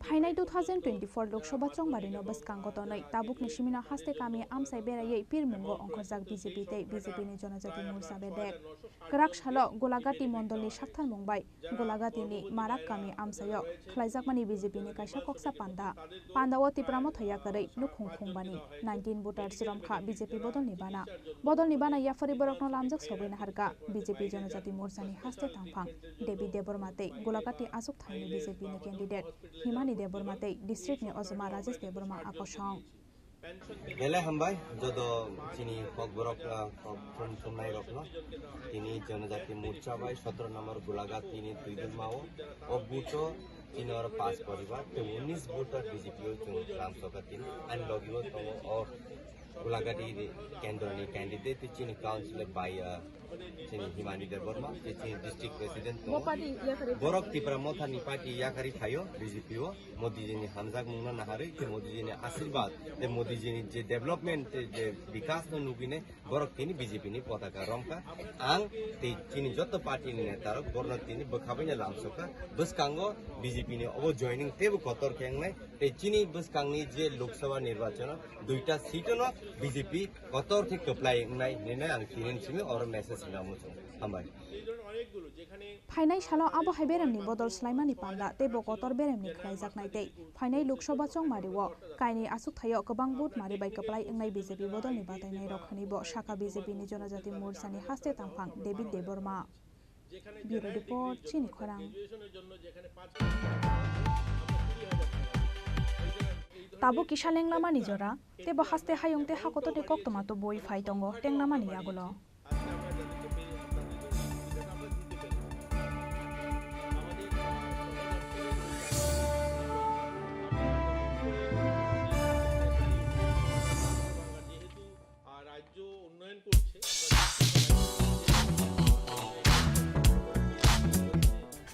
Phainai two thousand twenty-four Lok Sabha chongbarino bwskango tonwi tabukni simino haste kami amchai beraiwi pirmungo ongkhorjak B J P tei B J P ni Jonojati Morcha bedek. Kwrak salo Golagati mondolni saktharmung bai Golagatini Marak kami amchaio khlaijakmani B J P ni kaisa koksa panda. Pandao Tipra Motha yakarwi nukhung khungbani nineteen voters romkha B J P bodolni bana. Bodolni bana yapharwi borokno lamjak sogwi naharkha B J P Jonojati Morchani haste tongphang David Debbarma tei Golagati achukthani B J P ni candidate Himani Debbarma tei district ni ojoma Rajesh Debbarma akosong. Belai hambai, joto chini kokborok, ah, kok thum thumnai rokno. Tini Jonojati Morcha bai sotro number Golagati ni Tuidulma o, o booth o chini oro panch poribar tei unis booth o B J P o chwng lamsoka tini. Ani logi o tongo o Golagati kendro ni candidate tei chini council bai, ah, Chini Himani Debbarma, tei chini district president tongo. Bo party yakarwi borok Tipra Motha ni party yakarwi phaio, B J P o. Modi ji ni hamjakmung no naharwi, tei Modi ji ni ashirbad, tei Modi ji ni je development, tei je bikas no nugwi nai, borok tini B J P ni potaka romkha. Ang tei chini joto party ni neta rok borno tini bwkha bai no lamsokha. Bwskango B J P ni obo joining teibo kotor khe wngnai, tei chini bwskang ni je Lok Sabha nirbachon o duita seat no B J P kotor khe kwplai wngnai hinwi ang tini simi oro message rwna muchung. Hambai. Phainai salo abo hai beremni bodol swlaimani panda tei bo kotor beremni khlaijaknai tei phainai Lok Sabha chongmario kainwi achukthai-o kwbang vote mari bai kwplai wngnai B J P bodolni batainairok hwnwi bo sakha B J P ni Jonojati Morchani haste tongphang David Debbarma. Bureau report, Chini Khorang. Tabuk kisa lenglamani jora, tei bo haste hayung tei hakotorni koktwma tubui phai tongo tenglamani yagulo.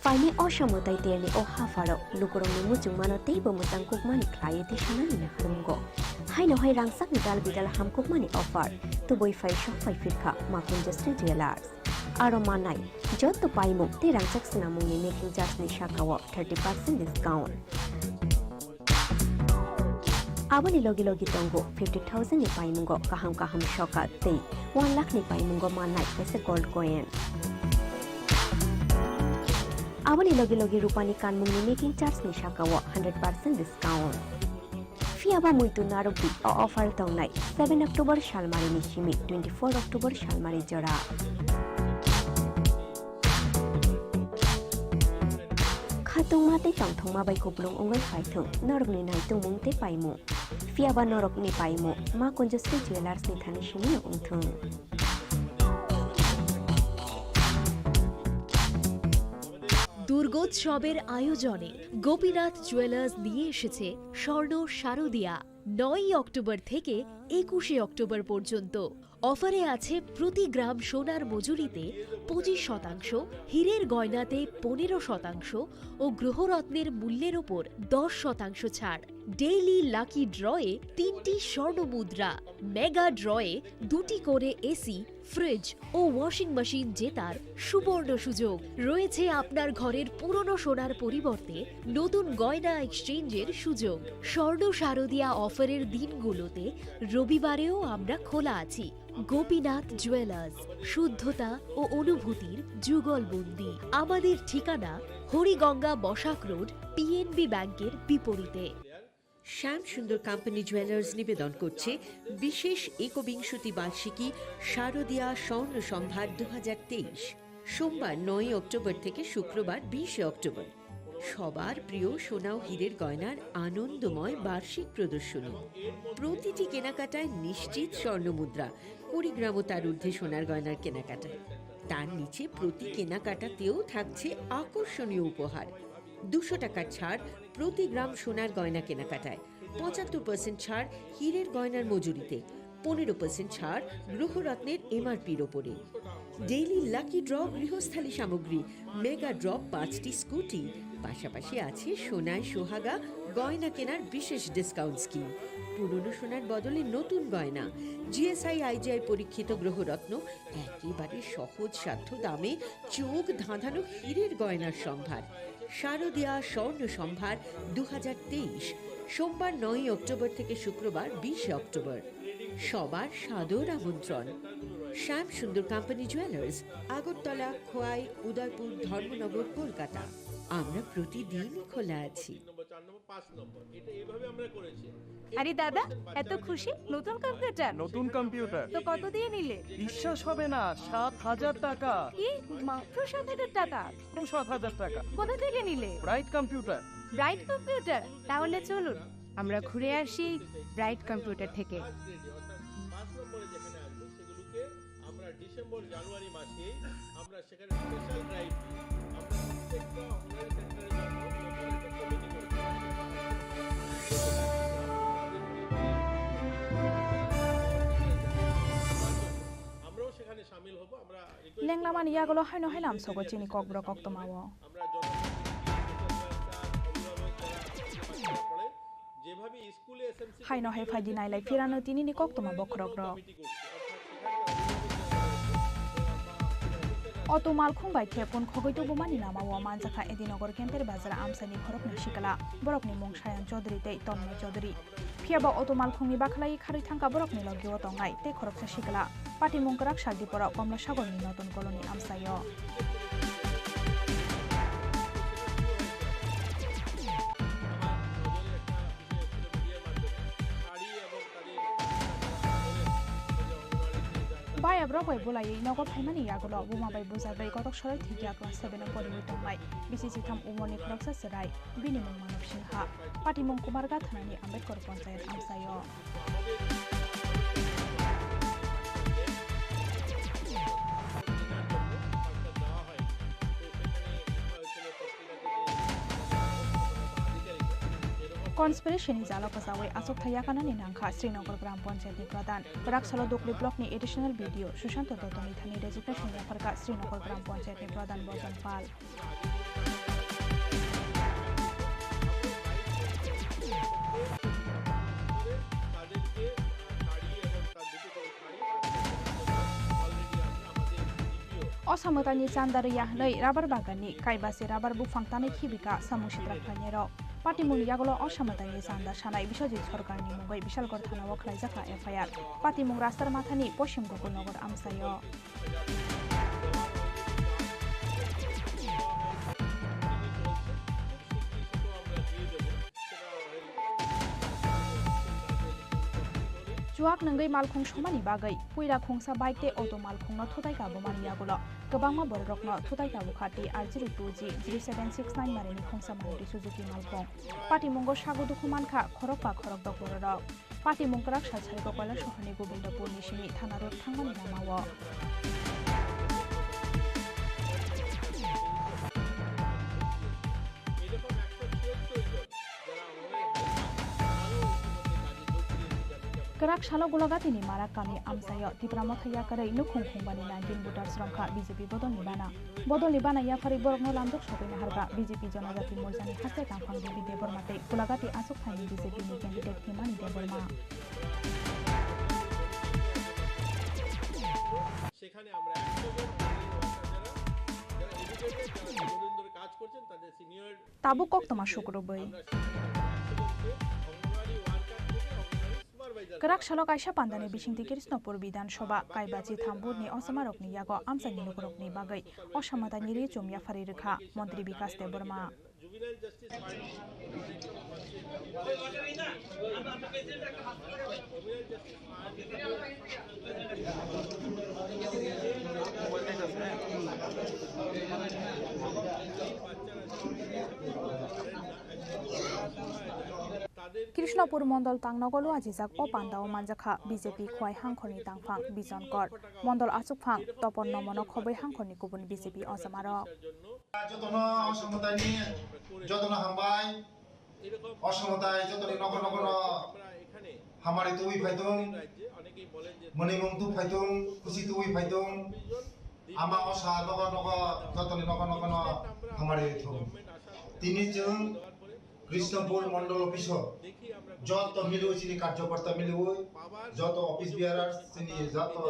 Phaini o samo tei terni o hapharo lukurokni muchungmano teibo mwchang kukmani khlaiwi tei sanani naharmungo. Haino hai rangchakni dal bidal hamkukmani offer tubui phai sok phai phirkha Makunja Sri Jewellers. Aro manai joto paimung tei rangchak swnamungni making charge ni sakao thirty percent discount. Aboni logi logi tongo fifty thousand ni paimungo kaham kaham sokat tei one lakh ni paimungo mannai kaisa gold coin. Aboni logi logi rupani kanmungni making charge ni sakao hundred percent discount. Phiya ba muitu narwkdi, o offer tongnai seven October salmari ni simi twenty-four October salmari jora. Khatungma tei tongthokma bai kupulung wngwi phaithung norokni naitungmung tei paimung. Phiya ba norokni paimung Ma Kanjasri Jewellers ni thani simi wngthung. দুর্গোৎসবের আয়োজনে গোপীনাথ জুয়েলার্স নিয়ে এসেছে স্বর্ণ শারদিয়া। নয়ই অক্টোবর থেকে একুশে অক্টোবর পর্যন্ত অফারে আছে প্রতি গ্রাম সোনার মজুরিতে পঁচিশ শতাংশ, হীরের গয়নাতে পনেরো শতাংশ ও গ্রহরত্নের মূল্যের ওপর দশ শতাংশ ছাড়। ডেইলি লাকি ড্রয়ে তিনটি স্বর্ণ মুদ্রা, মেগা ড্রয়ে দুটি করে এসি, ফ্রিজ ও ওয়াশিং মেশিন জেতার সুবর্ণ সুযোগ। রয়েছে আপনার ঘরের পুরনো সোনার পরিবর্তে নতুন গয়না এক্সচেঞ্জের সুযোগ। স্বর্ণ শারদিয়া অফারের দিনগুলোতে রবিবারেও আমরা খোলা আছি। গোপীনাথ জুয়েলার্স, শুদ্ধতা ও অনুভূতির যুগলবন্দি। আমাদের ঠিকানা হরিগঙ্গা বসাক রোড, পিএনবি ব্যাংকের বিপরীতে। শ্যাম সুন্দর কোম্পানি জুয়েলার্স নিবেদন করছে বিশেষ একবিংশতি বার্ষিকী শারদিয়া স্বর্ণ সম্ভার দু হাজার তেইশ। সোমবার নয়ই অক্টোবর থেকে শুক্রবার বিশে অক্টোবর। সবার প্রিয় সোনা ও হীরের গয়নার আনন্দময় বার্ষিক প্রদর্শনী। প্রতিটি কেনাকাটায় নিশ্চিত স্বর্ণ মুদ্রা, কুড়ি গ্রাম ও তার ঊর্ধ্বে সোনার গয়নার কেনাকাটায়। তার নিচে প্রতি কেনাকাটাতেও থাকছে আকর্ষণীয় উপহার। দুশো টাকার ছাড় প্রতি গ্রাম সোনার গয়না কেনাকাটায়, পঁচাত্তর পার্সেন্ট ছাড় হীরের গয়নার মজুরিতে, পনেরো পার্সেন্ট ছাড় গ্রহরত্নের এমআরপির ওপরে। ডেইলি লাকি ড্র গৃহস্থালী সামগ্রী, মেগা ড্র পাঁচটি স্কুটি, পাশাপাশি আছে সোনায় সোহাগা গয়না কেনার বিশেষ ডিসকাউন্ট স্কিম। পুরনো সোনার বদলে নতুন গয়না, জিএসআই আইজিআই পরীক্ষিত গ্রহরত্ন, একেবারে সহজসাধ্য দামে চোখ ধাঁধানো হীরের গয়নার সম্ভার। শারদিয়া স্বর্ণ সম্ভার দু হাজার তেইশ, সোমবার নয়ই অক্টোবর থেকে শুক্রবার বিশে অক্টোবর। সবার সাদর আমন্ত্রণ। শ্যাম সুন্দর কোম্পানি জুয়েলার্স, আগরতলা, খোয়াই, উদয়পুর, ধর্মনগর, কলকাতা। আমরা প্রতিদিনই খোলা আছি। নম্বর, চার নম্বর, পাঁচ নম্বর, এটা এইভাবে আমরা করেছি। আরে দাদা, এত খুশি? নতুন কম্পিউটার? নতুন কম্পিউটার। তো কত দিয়ে নিলে? বিশ্বাস হবে না, সাত হাজার টাকা। কি? মাত্র সাত হাজার টাকা? মাত্র সাত হাজার টাকা। কোথা থেকে নিলে? Bright computer. Bright computer? তাহলে চলুন, আমরা ঘুরে আসি ব্রাইট কম্পিউটার থেকে। পাঁচ নম্বরে যেখানে আছে, সেগুলোকে আমরা ডিসেম্বর, জানুয়ারি মাসেই আমরা সেখানে স্পেশাল ড্রাইভ দিই। আমরা প্রত্যেকটা অঙ্গনওয়াড়ি সেন্টারের জন্য নতুন একটা কমিটি করে দিই। আমরাও সেখানে সামিল হব। আমরা রিকোয়েস্ট করব Lenglamani yagulo haino haino amsogo chini kokborok koktwmao. আমরা জন-, Haino hai phaidi nailai phirano tinini koktwma bokhorok rok. Auto malkhung bai khe pun khogwi tubumani lamao manjakha Edinagar Kenter Bazar amchaini khoroknwi sikla. Borokni mung Sayan Chaudhary tei Tanmay Chaudhary. Phiya ba auto malkhungni bakhlai kharwi thangkha borokni logio tongnai tei khoroksa sikla. Patimung kwrak Sagdiporo Komla Sagorni Notun Colony amchaio. Bayap rok bai bulaiwi nogo phaimani yagulo buma bai bujak bai kotok sorai thwikya class seven o poriwi tongnai bisi chitham umorni khoroksa chwrai, bini mung Manav Singha, patimung Kumarghat thanani Ambedkar Panchayat amchaio. Conspiracy ni jalo kwchaui achukthai yakarnani nangkha Srinagar Gram Panchayat ni Pradhan. Kwrak salo Dukli Block ni Additional B D O Sushanta Dotto ni thani resignation yapharkha Srinagar Gram Panchayat ni Pradhan Bojan Pal. O samwtani chanda rwya hwnwi rubber baganni kaibase rubber buphang tanwi khibika samung sitra khlainairok. Patimungni yagulo Osamataini chanda sanai Biswajit Sarkarni mungwi Bishalgarh thanao khlaijakha F I R. Patimung Rastar Mathani Poshim Gokulnagar amchaio. Chuak nungwi malkhung somani bagwi puila khungsa bike tei auto malkhungno thutai kabumani yagulo kwbangma bororokno thutai kabukha T R zero two G zero seven six nine marini khungsa Maruti Suzuki malkhung. Patimungo sago dukhu mankha khorokba khorokdok bororok. Patimung kwrak sal sarigo Koilashahar ni Gobindapur ni simi Thana Road thangmani lama o. Kwrak salo Gulagati ni Marak kami amchaio Tipra Motha yakarwi nukhung khungbani nineteen voters romkha B J P bodolni bana. Bodolni bana yapharwi borokno lamjak sogwi naharkha B J P Jonojati Morchani haste tangphang Bibi Debbarma tei Gulagati achukthani B J P ni candidate Himani Debbarma. সেখানে আমরা একশো জন already worker যারা, যারা educated, যারা দীর্ঘদিন ধরে কাজ করছেন, তাদের senior Tabuk koktwma sukrubwi. Kwrak salo kaisa pandani bisingtwi Krishnapur Bidhan Sabha kaibachi thambut ni osamarokni yago amchaini lukurokni bagwi Osamataini ri chum yapharwi rwkha Montri Bikas Debbarma. Krishnapur Mondol Tangnogolo ajijak o pandao manjakha B J P Khowai Hangkhorni tangphang Bijon Kor, Mondol achukphang Topon Nomono khobwi Hangkhorni kubun B J P ojamarok. Jotono Osamataini jotono hambai. Osamtai jotoni nokho nokhono hamari tubui phaithung, mwnwimung tu phaithung, khusi tubui phaithung. Ama osa nokho nokho jotoni nokho nokhono hamari thung. Tini chwng Krishnapur Mondol Office o joto miliwi chini karjokorta miliwi, joto office bearers chini joto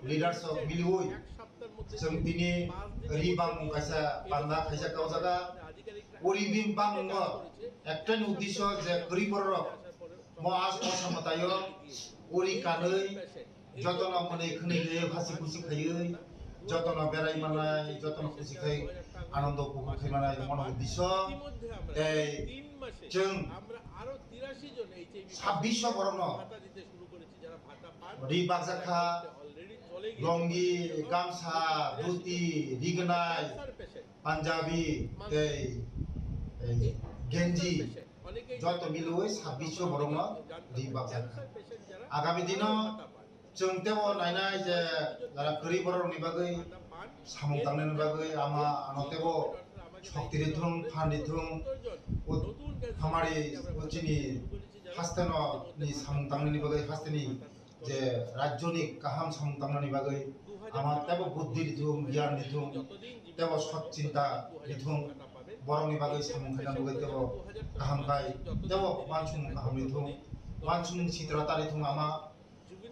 leaders rok miliwi chwng tini ri bangmung kaisa panda khaijak o jaga. O ri bini bangmungo ektaini uddesyo je kwrwi bororok mo as Osamataio o ri kanwi jotono mwnwi khwnwi hasi khusi khaiwi jotono berai manai, jotono khusi khai anando upobhog khai manai mono uddesyo. Tei chwng sabbish borokno ri bakjakha, longi, gamsa, dhuti, rignai, punjabi, tei, tei genji, joto miliwi sabbish borokno ri bakjakha. Agami dino chwng tebo nainai je jara kwrwi borokni bagwi samung tangnani bagwi ama ano tebo shokti rithung, phan rithung, hamari chini hasteno ni samung tangnani bagwi hasteni je rajyoni kaham samung tangnani bagwi ama tebo buddhi rithung, gyan rithung, tebo sot chinta rithung, borokni bagwi samung khaina bagwi tebo kaham khai, tebo uansukmung kaham rithung, uansukmung sitra ta rithung ama,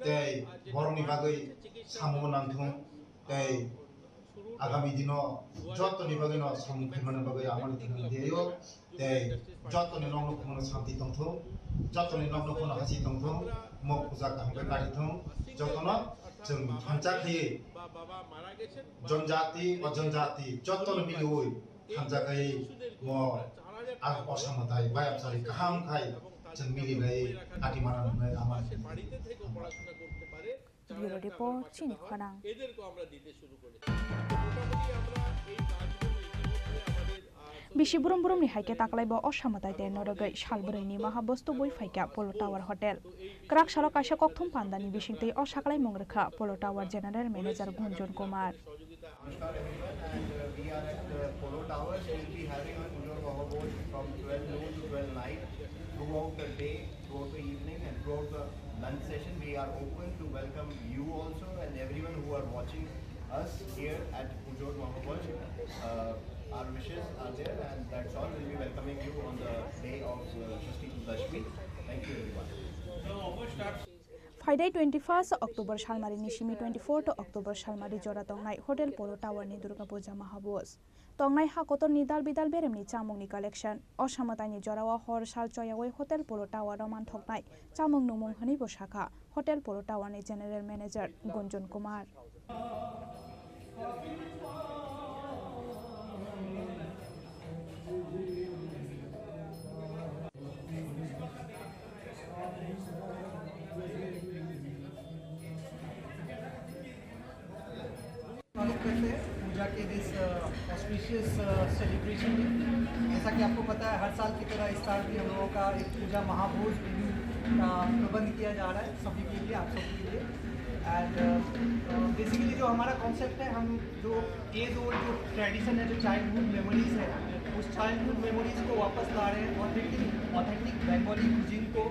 tei borokni bagwi samung nangthung, tei agami dino jotoni bagwino samung khaimani bagwi amoni thani diyo, tei jotoni nokno khumano santi tongthung, jotoni nokno khumano hasi tongthung, mo puja kaham khe karithung, jotono chwng thansa khaiwi jonjati ba jonjati jotono miliwi thansa khaiwi mo ang Osamataini bayapsari kaham khai chwng milinai kati mana nungnai ama. Bureau Report, Chini Khorang. Bisi brum brumni hai khe taklai bo Osamataini tei norogwi sal bwrwini maha bostu bui phaikha Polo Tower Hotel. Kwrak salo kaisa kokthum pandani bisingtwi o saklaimung rwkha Polo Tower General Manager Gunjan Kumar. Namaskar everyone, and, uh, we are at the Polo Towers. We'll be having our Pujor Mahabhoj from twelve noon to twelve night, throughout the day, throughout the evening, and throughout the lunch session. We are open to welcome you also and everyone who are watching us here at Pujor Mahabhoj. Uh, our wishes are there, and that's all. We'll be welcoming you on the day of, uh, Shashti Dashmi. Thank you, everyone. Phaidai twenty-first October salmarini simi twenty-fourth October salmari jora tongnai Hotel Polo Tower ni Durga Puja Mahabhoj. Tongnai ha kotorni dal bidal beremni chamungni collection. O samataini jorao hor sal choyawi Hotel Polo Tower o manthoknai chamung numung hwnwi bo sakha Hotel Polo Tower ni General Manager Gunjan Kumar. स्वागत करते हैं पूजा के this auspicious celebration में। जैसा कि आपको पता है, हर साल की तरह इस साल भी हम लोगों का एक पूजा महाभोज मेन्यू का प्रबंध किया जा रहा है सभी के लिए, आप सभी के लिए। एंड बेसिकली जो हमारा कॉन्सेप्ट है, हम जो एज ओल्ड जो ट्रेडिशन है, जो चाइल्डहुड मेमोरीज है, उस चाइल्डहुड मेमोरीज को वापस ला रहे हैं। ऑथेंटिक ऑथेंटिक बंगाली कुजिन को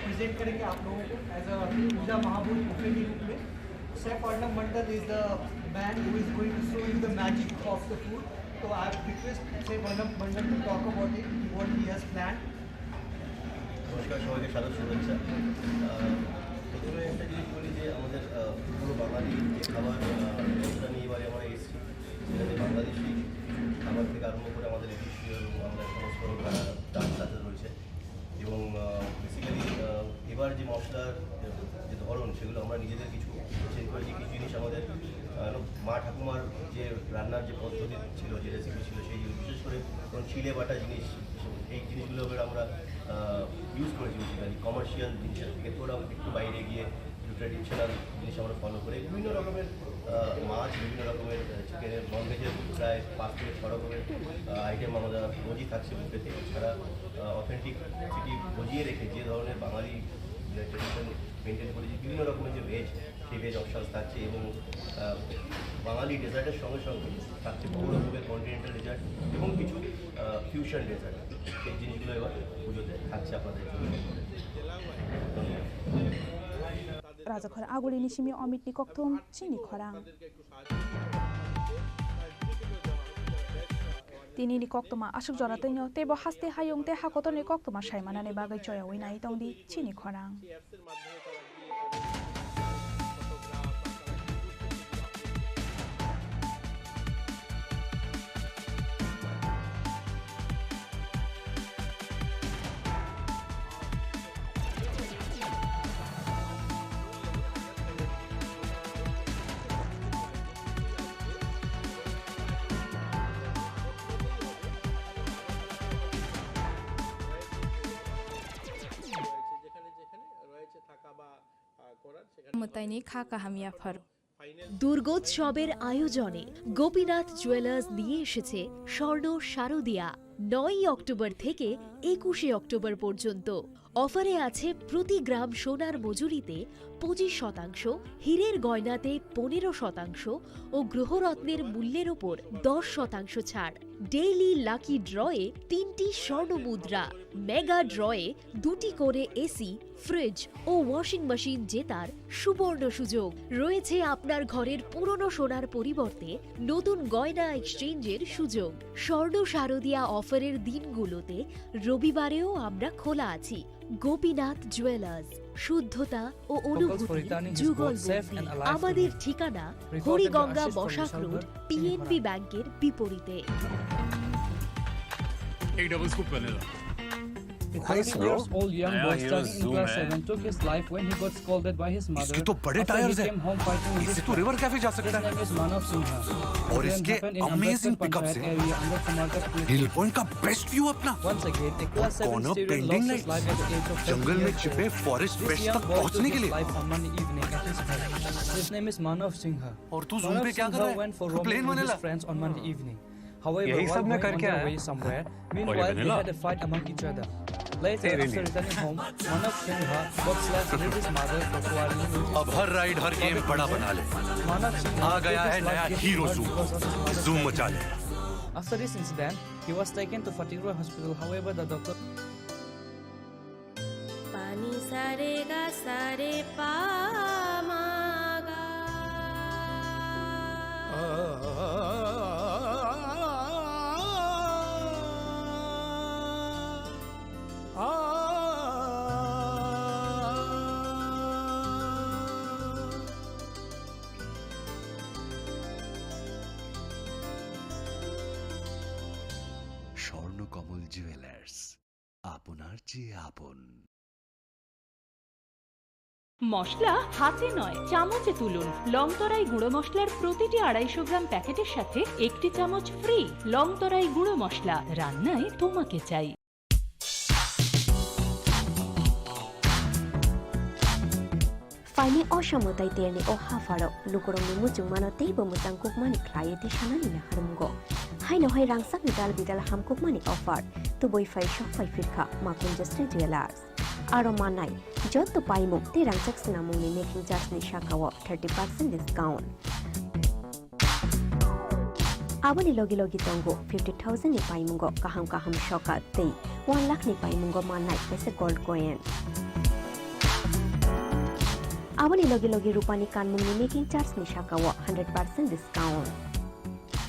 प्रेजेंट करेंगे आप लोगों को एज अ पूजा महाभोज बुफे के रूप में। Chef Arnab Mandal is the man who is going to show you the magic of the food. So I request Chef Arnab Mandal to talk about it, what he has planned. নমস্কার, সবাইকে সাদর শুভেচ্ছা। আহ, প্রথমে একটা জিনিস বলি যে আমাদের, আহ, পুরো বাঙালি যে খাবার, আহ, ব্যবসা নিয়ে এবারে আমরা এসেছি, যেখানে বাংলাদেশি খাবার থেকে আরম্ভ করে আমাদের এদেশীয় এবং আমরা সমস্ত রকম, আহ, ডাল সাথে রয়েছে। এবং, আহ, বেসিক্যালি, আহ, এবার যে মশলার যে ধরন, সেগুলো আমরা নিজেদের কিছু চেঞ্জ করেছি। কিছু জিনিস আমাদের, আহ, মা ঠাকুমার যে রান্নার যে পদ্ধতি ছিল, যে রেসিপি ছিল, সেই জিনিস, বিশেষ করে ধরুন চিলে বাটা জিনিস, এই জিনিসগুলো এবার আমরা, আহ, ইউজ করেছি বেসিক্যালি কমার্শিয়াল জিনিসের থেকে থোড়া একটু বাইরে গিয়ে একটু ট্র্যাডিশনাল জিনিস আমরা ফলো করে বিভিন্ন রকমের, আহ, মাছ, বিভিন্ন রকমের, আহ, চিকেনের, ননভেজের প্রায় পাঁচ থেকে ছ রকমের, আহ, আইটেম আমরা রোজই থাকছে বুফেতে। এছাড়া, আহ, অথেন্টিক সিটি বজিয়ে রেখে যে ধরনের বাঙালি যে ট্র্যাডিশন মেনটেন করেছি, বিভিন্ন রকমের যে ভেজ, সেই ভেজ অপশনস থাকছে এবং, আহ, বাঙালি ডেজার্টের সঙ্গে সঙ্গে থাকছে বহু রকমের কন্টিনেন্টাল ডেজার্ট এবং কিছু, আহ, ফিউশন ডেজার্ট। সেই জিনিসগুলো এবার পুজোতে থাকছে আপনাদের জন্য। ধন্যবাদ। Rajakhor Aguli ni simi Omit ni kokthum chini khorang. Tini ni koktwma aswk jora twino teibo haste hayung tei hakotor ni koktwma saimanani bagwi choyawi nai tongdi chini khorang. Mwtaini kha kaham yapharo. দুর্গোৎসবের আয়োজনে গোপীনাথ জুয়েলার্স নিয়ে এসেছে স্বর্ণ শারদিয়া। নয়ই অক্টোবর থেকে একুশে অক্টোবর পর্যন্ত। অফারে আছে প্রতি গ্রাম সোনার মজুরিতে পঁচিশ শতাংশ, হীরের গয়নাতে পনেরো শতাংশ ও গ্রহরত্নের মূল্যের ওপর দশ শতাংশ ছাড়। ডেইলি লাকি ড্রয়ে তিনটি স্বর্ণ মুদ্রা, মেগা ড্রয়ে দুটি করে এসি, ফ্রিজ ও ওয়াশিং মেশিন জেতার সুবর্ণ সুযোগ। রয়েছে আপনার ঘরের পুরনো সোনার পরিবর্তে নতুন গয়না এক্সচেঞ্জের সুযোগ। স্বর্ণ শারদিয়া অফারের দিনগুলোতে রবিবারেও আমরা খোলা আছি। গোপীনাথ জুয়েলার্স, শুদ্ধতা ও অনুভূতির যুগলবন্দি। আমাদের ঠিকানা হরিগঙ্গা বসাক রোড, পিএনবি ব্যাংকের বিপরীতে। Eight double scoop vanilla. A thirteen years old young boy studying in class seven took his life when he got scolded by his mother. इसके तो बड़े टायर्स हैं। इसे तो रिवर कैफे जा सकता है। His name is Manav Singha। और इसके अमेजिंग पिकअप्स हैं। हिल पॉइंट का बेस्ट व्यू अपना। Once again, a class seven student lost his life at the age of seven years old। जंगल में छिपे फॉरेस्ट फ्रेश तक पहुंचने के लिए। This young boy took his life on Monday evening at his home. His name is Manav Singha। और तू जूम पे क्या कर रहा है? तू plain vanilla. However, while going on their way somewhere, meanwhile, they had a fight among each other. Later, after returning home, Manav Singha got slapped with his mother for quarreling with his अब हर राइड, हर गेम बड़ा बना ले। आ गया है नया hero zoom. Zoom मचा ले। After this incident, he was taken to Fatehgarh Hospital. However, the doctor Pani sare ga sare pa ma ga. কমল জুয়েলার্স, আপনার চেয়ে আপন। মশলা হাতে নয়, চামচে তুলুন। লংতরাই গুঁড়ো মশলার প্রতিটি আড়াইশো গ্রাম প্যাকেটের সাথে একটি চামচ ফ্রি। লংতরাই গুঁড়ো মশলা, রান্নায় তোমাকে চাই। Phaini o samwtai terni o hapharo lukurokni muchungmano teibo mwchangkukmani khlaiwi tisanani naharmungo. Haino hai rangchakni dal bidal hamkukmani offer tubui phai sok phai phirkha Makunjasri Jewellers. Aro manai joto paimung tei rangchak swnamungni making charge ni sakao thirty percent discount. Aboni logi logi tongo fifty thousand ni paimungo kaham kaham sokat tei one lakh ni paimungo mannai kaisa gold coin. Aboni logi logi rupani kanmungni making charge ni sakao hundred percent discount.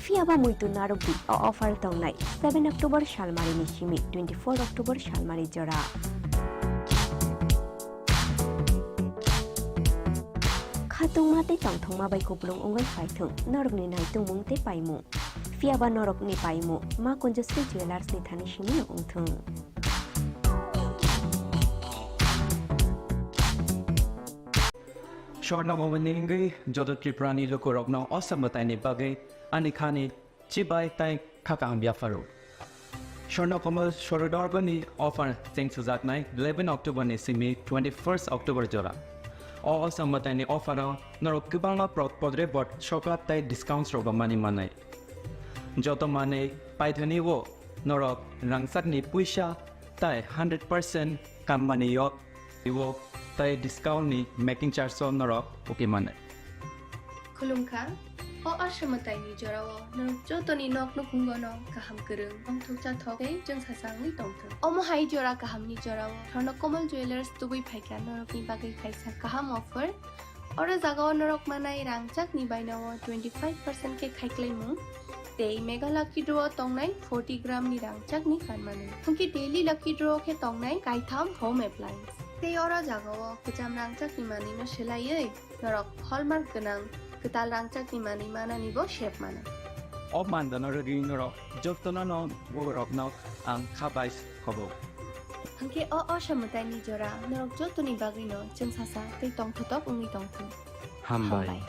Phiyaba muitu narwkdi, o offer tongnai seven October salmari ni simi twenty four October salmari jora. Khatungma tei tongthokma bai kupulung wngwi phaithung norokni naitungmung tei paimung. Phiyaba norokni paimung Ma Kunjasri Jewellers ni thani simino wngthung. Swarna Bhavan ni wngwi joto Tripura ni lukurokno o samwtai ni bagwi ani khani chibai tei kha kaham yapharo. Swarna Komal Sorodargani offer cheng sujaknai eleven October ni simi twenty first October jora. O samwtai ni offer o norok kwbangma product podre bot sokat tei discounts rok mani manai. Joto manwi paithani o norok rangchakni puisa tei hundred percent kammani yok iwo tei discount ni making charge o norok uki mane. Khulumkha, o aswmwtaini jorao norok jotoni nok nukhungono kaham kwrwng, tongthok chathok tei chwngsasangwi tongthok. Omo hai jora kahamni jorao Swarna Komal Jewellers tubui phaikha norokni bagwi kaisa kaham offer. Oro jagao norok manai rangchakni bainao twenty five percent khe khaiklaimung tei Mega Lucky Draw o tongnai forty gram ni rangchakni kanmani. Hwnkhe Daily Lucky Draw khe tongnai kaitham home appliance. Tei oro jagao kwcham rangchakni manwino swlaiwi norok hallmark gwnang kwtal rangchakni manwi manani bo sep mano. O mandano rwgwi norok jotono no borokno ang kha bai. Hobo. Hwnkhe o osamwtaini jora norok jotoni bagwino chwngsasa tei tongthotok wngwi tongthung. Hambai. Hambai.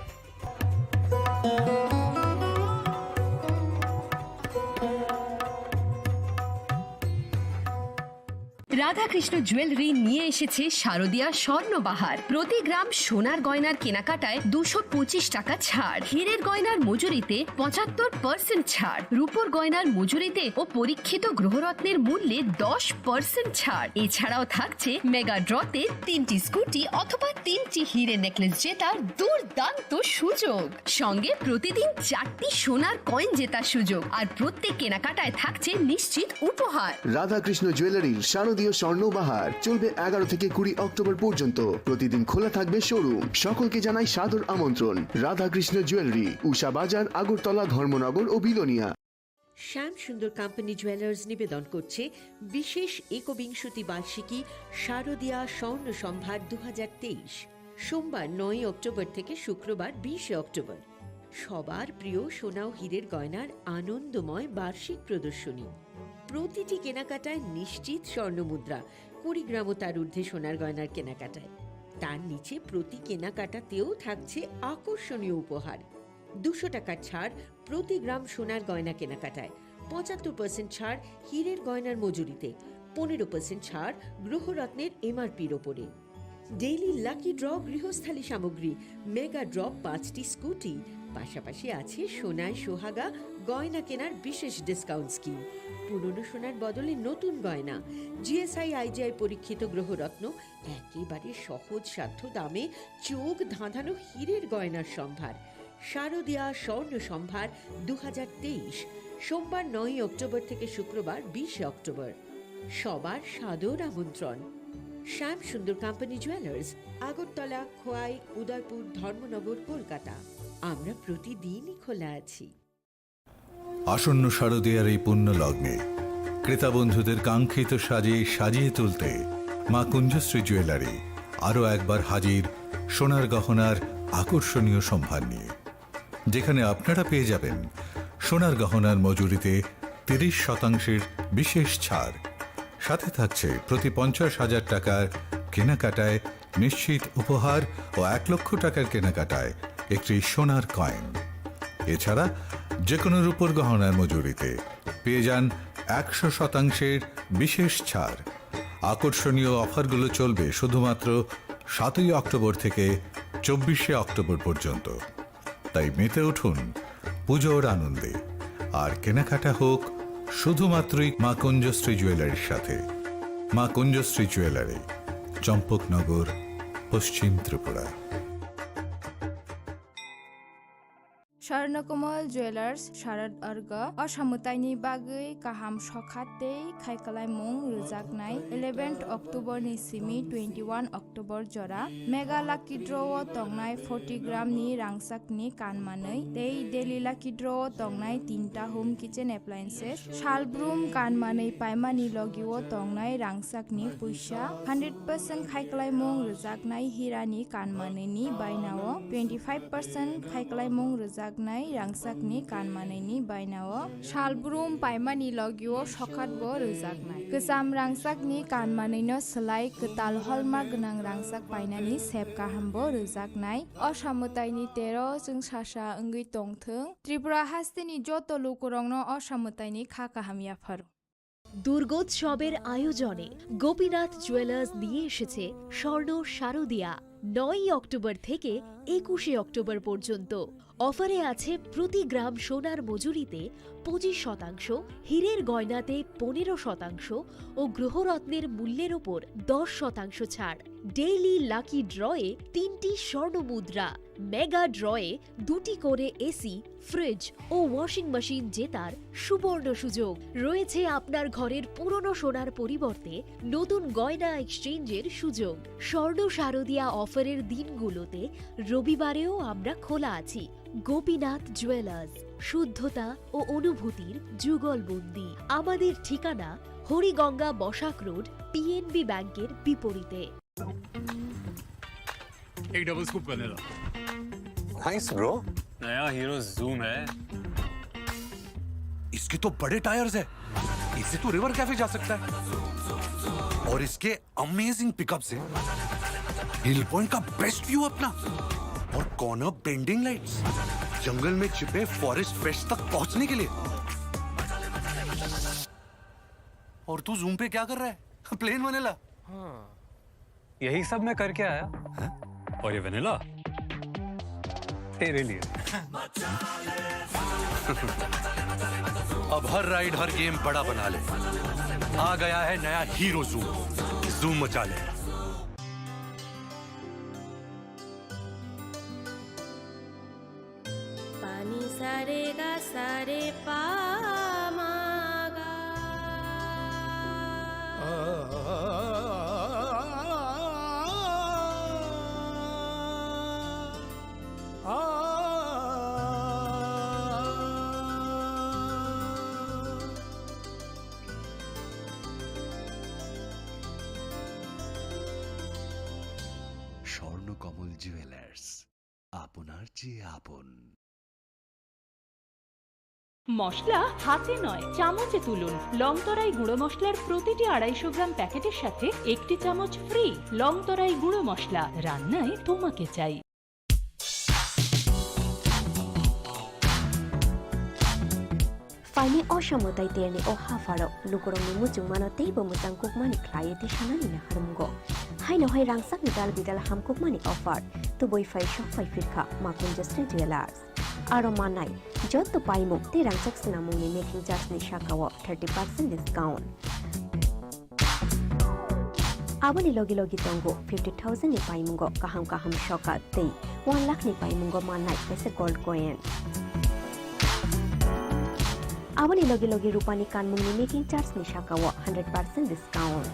Radhakrishna jewellery নিয়ে এসেছে শারদিয়া স্বর্ণবাহার। প্রতি গ্রাম সোনার গয়নার কেনাকাটায় দুশো পঁচিশ টাকা ছাড়, হীরের গয়নার মজুরিতে পঁচাত্তর পার্সেন্ট ছাড়, রূপোর গয়নার মজুরিতে ও পরীক্ষিত গ্রহরত্নের মূল্যে দশ পার্সেন্ট ছাড়। এছাড়াও থাকছে মেগা ড্রতে তিনটি স্কুটি অথবা তিনটি হিরে নেকলেস জেতার দুর্দান্ত সুযোগ। সঙ্গে প্রতিদিন চারটি সোনার কয়েন জেতার সুযোগ, আর প্রত্যেক কেনাকাটায় থাকছে নিশ্চিত উপহার। রাধাকৃষ্ণ জুয়েলারির শারদীয় স্বর্ণ বাহার চলবে এগারো থেকে কুড়ি অক্টোবর পর্যন্ত। প্রতিদিন খোলা থাকবে শোরুম। সকলকে জানাই সাদর আমন্ত্রণ। রাধাকৃষ্ণ জুয়েলারি, উষা বাজার, আগরতলা, ধর্মনগর ও বিলোনিয়া। শ্যাম সুন্দর কোম্পানি জুয়েলার্স নিবেদন করছে বিশেষ একবিংশতি বার্ষিকী শারদীয়া স্বর্ণ সম্ভার দু হাজার তেইশ। সোমবার নয়ই অক্টোবর থেকে শুক্রবার বিশে অক্টোবর। সবার প্রিয় সোনা ও হীরের গয়নার আনন্দময় বার্ষিক প্রদর্শনী। প্রতিটি কেনাকাটায় নিশ্চিত স্বর্ণমুদ্রা, কুড়ি গ্রাম ও তার ঊর্ধ্বে সোনার গয়নার কেনাকাটায়। তার নিচে প্রতি কেনাকাটাতেও থাকছে আকর্ষণীয় উপহার। দুশো টাকার ছাড় প্রতি গ্রাম সোনার গয়না কেনাকাটায়, পঁচাত্তর পার্সেন্ট ছাড় হীরের গয়নার মজুরিতে, পনেরো পার্সেন্ট ছাড় গ্রহরত্নের এমআরপির ওপরে। ডেইলি লাকি ড্র গৃহস্থালী সামগ্রী, মেগা ড্র পাঁচটি স্কুটি, পাশাপাশি আছে সোনায় সোহাগা গয়না কেনার বিশেষ ডিসকাউন্ট স্কিম। পুরনো সোনার বদলে নতুন গয়না, জিএসআই আইজিআই পরীক্ষিত গ্রহরত্ন, একেবারে সহজসাধ্য দামে চোখ ধাঁধানো হীরের গয়নার সম্ভার। শারদীয়া স্বর্ণ সম্ভার দু হাজার তেইশ, সোমবার নয়ই অক্টোবর থেকে শুক্রবার বিশে অক্টোবর। সবার সাদর আমন্ত্রণ। শ্যাম সুন্দর কোম্পানি জুয়েলার্স, আগরতলা, খোয়াই, উদয়পুর, ধর্মনগর, কলকাতা। আমরা প্রতিদিনই খোলা আছি। আসন্ন শারদীয়ার এই পুণ্য লগ্নে ক্রেতা বন্ধুদের কাঙ্ক্ষিত সাজে সাজিয়ে তুলতে মা কুঞ্জশ্রী জুয়েলারি আরও একবার হাজির সোনার গহনার আকর্ষণীয় সম্ভার নিয়ে, যেখানে আপনারা পেয়ে যাবেন সোনার গহনার মজুরিতে তিরিশ শতাংশের বিশেষ ছাড়। সাথে থাকছে প্রতি পঞ্চাশ হাজার টাকার কেনাকাটায় নিশ্চিত উপহার ও এক লক্ষ টাকার কেনাকাটায় একটি সোনার কয়েন। এছাড়া যে কোনো রূপোর গহনার মজুরিতে পেয়ে যান একশো শতাংশের বিশেষ ছাড়। আকর্ষণীয় অফারগুলো চলবে শুধুমাত্র সাতই অক্টোবর থেকে চব্বিশে অক্টোবর পর্যন্ত। তাই মেতে উঠুন পুজোর আনন্দে, আর কেনাকাটা হোক শুধুমাত্রই মা কুঞ্জশ্রী জুয়েলারির সাথে। মা কুঞ্জশ্রী জুয়েলারি, চম্পকনগর, পশ্চিম Tripura. Swarnakomal Jewelers Sharad Arga o samwtaini bagwi kaham sokha tei khaikwlaimung rwjaknai eleventh October ni simi twenty-one October jora Mega Lucky Draw o tongnai forty gram ni rangchak ni kan manwi tei Daily Lucky Draw o tongnai tinta home kitchen appliances, salbrum kan manwi paimani logi o tongnai rangchak ni puisa, hundred percent khaikwlaimung rwjaknai hira ni kan manwi ni baina o, twenty five percent khaikwlaimung rwjaknai rangchak ni kan manwi ni baina o, salbrum paimani logi o sokhat bo rwjaknai. Kwcham rangchak ni kan manwi no swlai kwtal holma gwnang rangchak painani sep kaham bo rwjaknai. O samwtaini tero chwngsasa wngwi tongthwng. Tripura hasteni joto lukurokno o samwtaini kha kaham yapharo. দুর্গোৎসবের আয়োজনে গোপীনাথ জুয়েলার্স নিয়ে এসেছে স্বর্ণ শারদিয়া। নয়ই অক্টোবর থেকে একুশে অক্টোবর পর্যন্ত। অফারে আছে প্রতি গ্রাম সোনার মজুরিতে পঁচিশ শতাংশ, হীরের গয়নাতে পনেরো শতাংশ ও গ্রহরত্নের মূল্যের ওপর দশ শতাংশ ছাড়। ডেইলি লাকি ড্রয়ে তিনটি স্বর্ণ মুদ্রা, মেগা ড্রয়ে দুটি করে এসি, ফ্রিজ ও ওয়াশিং মেশিন জেতার সুবর্ণ সুযোগ। রয়েছে আপনার ঘরের পুরনো সোনার পরিবর্তে নতুন গয়না এক্সচেঞ্জের সুযোগ। স্বর্ণ শারদিয়া অফারের দিনগুলোতে রবিবারেও আমরা খোলা আছি। গোপীনাথ জুয়েলার্স, শুদ্ধতা ও অনুভূতির যুগলবন্দি। আমাদের ঠিকানা হরিগঙ্গা বসাক রোড, পিএনবি ব্যাংকের বিপরীতে। एक double scoop vanilla. Nice, bro। नया हीरो जूम है। इसके तो बड़े टायर्स है, इससे तो रिवर कैफे जा सकता है। और इसके अमेजिंग पिकअप से हिल पॉइंट का बेस्ट व्यू अपना। और कॉर्नर बेंडिंग लाइट्स, जंगल में छिपे फॉरेस्ट फ्रेश तक पहुंचने के लिए। और तू जूम पे क्या कर रहा है? Plane vanilla. हाँ। यही सब मैं करके आया। हैं? और ये वनीला तेरे लिए। अब हर राइड, हर गेम बड़ा बना ले। आ गया है नया हीरो जूम। जूम मचा ले। Pani sare ga sare pa ma ga. Swarnakamal jewellers, আপনার চেয়ে আপন। মশলা হাতে নয়, চামচে তুলুন। লংতরাই গুঁড়ো মশলার প্রতিটি আড়াইশো গ্রাম প্যাকেটের সাথে একটি চামচ ফ্রি। লংতরাই গুঁড়ো মশলা, রান্নায় তোমাকে চাই। Phaini o samwtai terni o hapharo lukurokni muchungmano teibo mwchang kukmani khlaiwi tisanani naharmungo. Haino hai rangchakni dal bidal hamkukmani offer tubui phai sok phai phirkha Makunjasri Jewellers. Aro manai jotto paimung tei rangchak swnamungni making charge ni sakao thirty percent discount. Aboni logi logi tongo fifty thousand ni paimungo kaham kaham sokat tei one lakh ni paimungo mannai kaisa gold coin. Aboni logi logi rupani kanmungni making charge ni sakao hundred percent discount.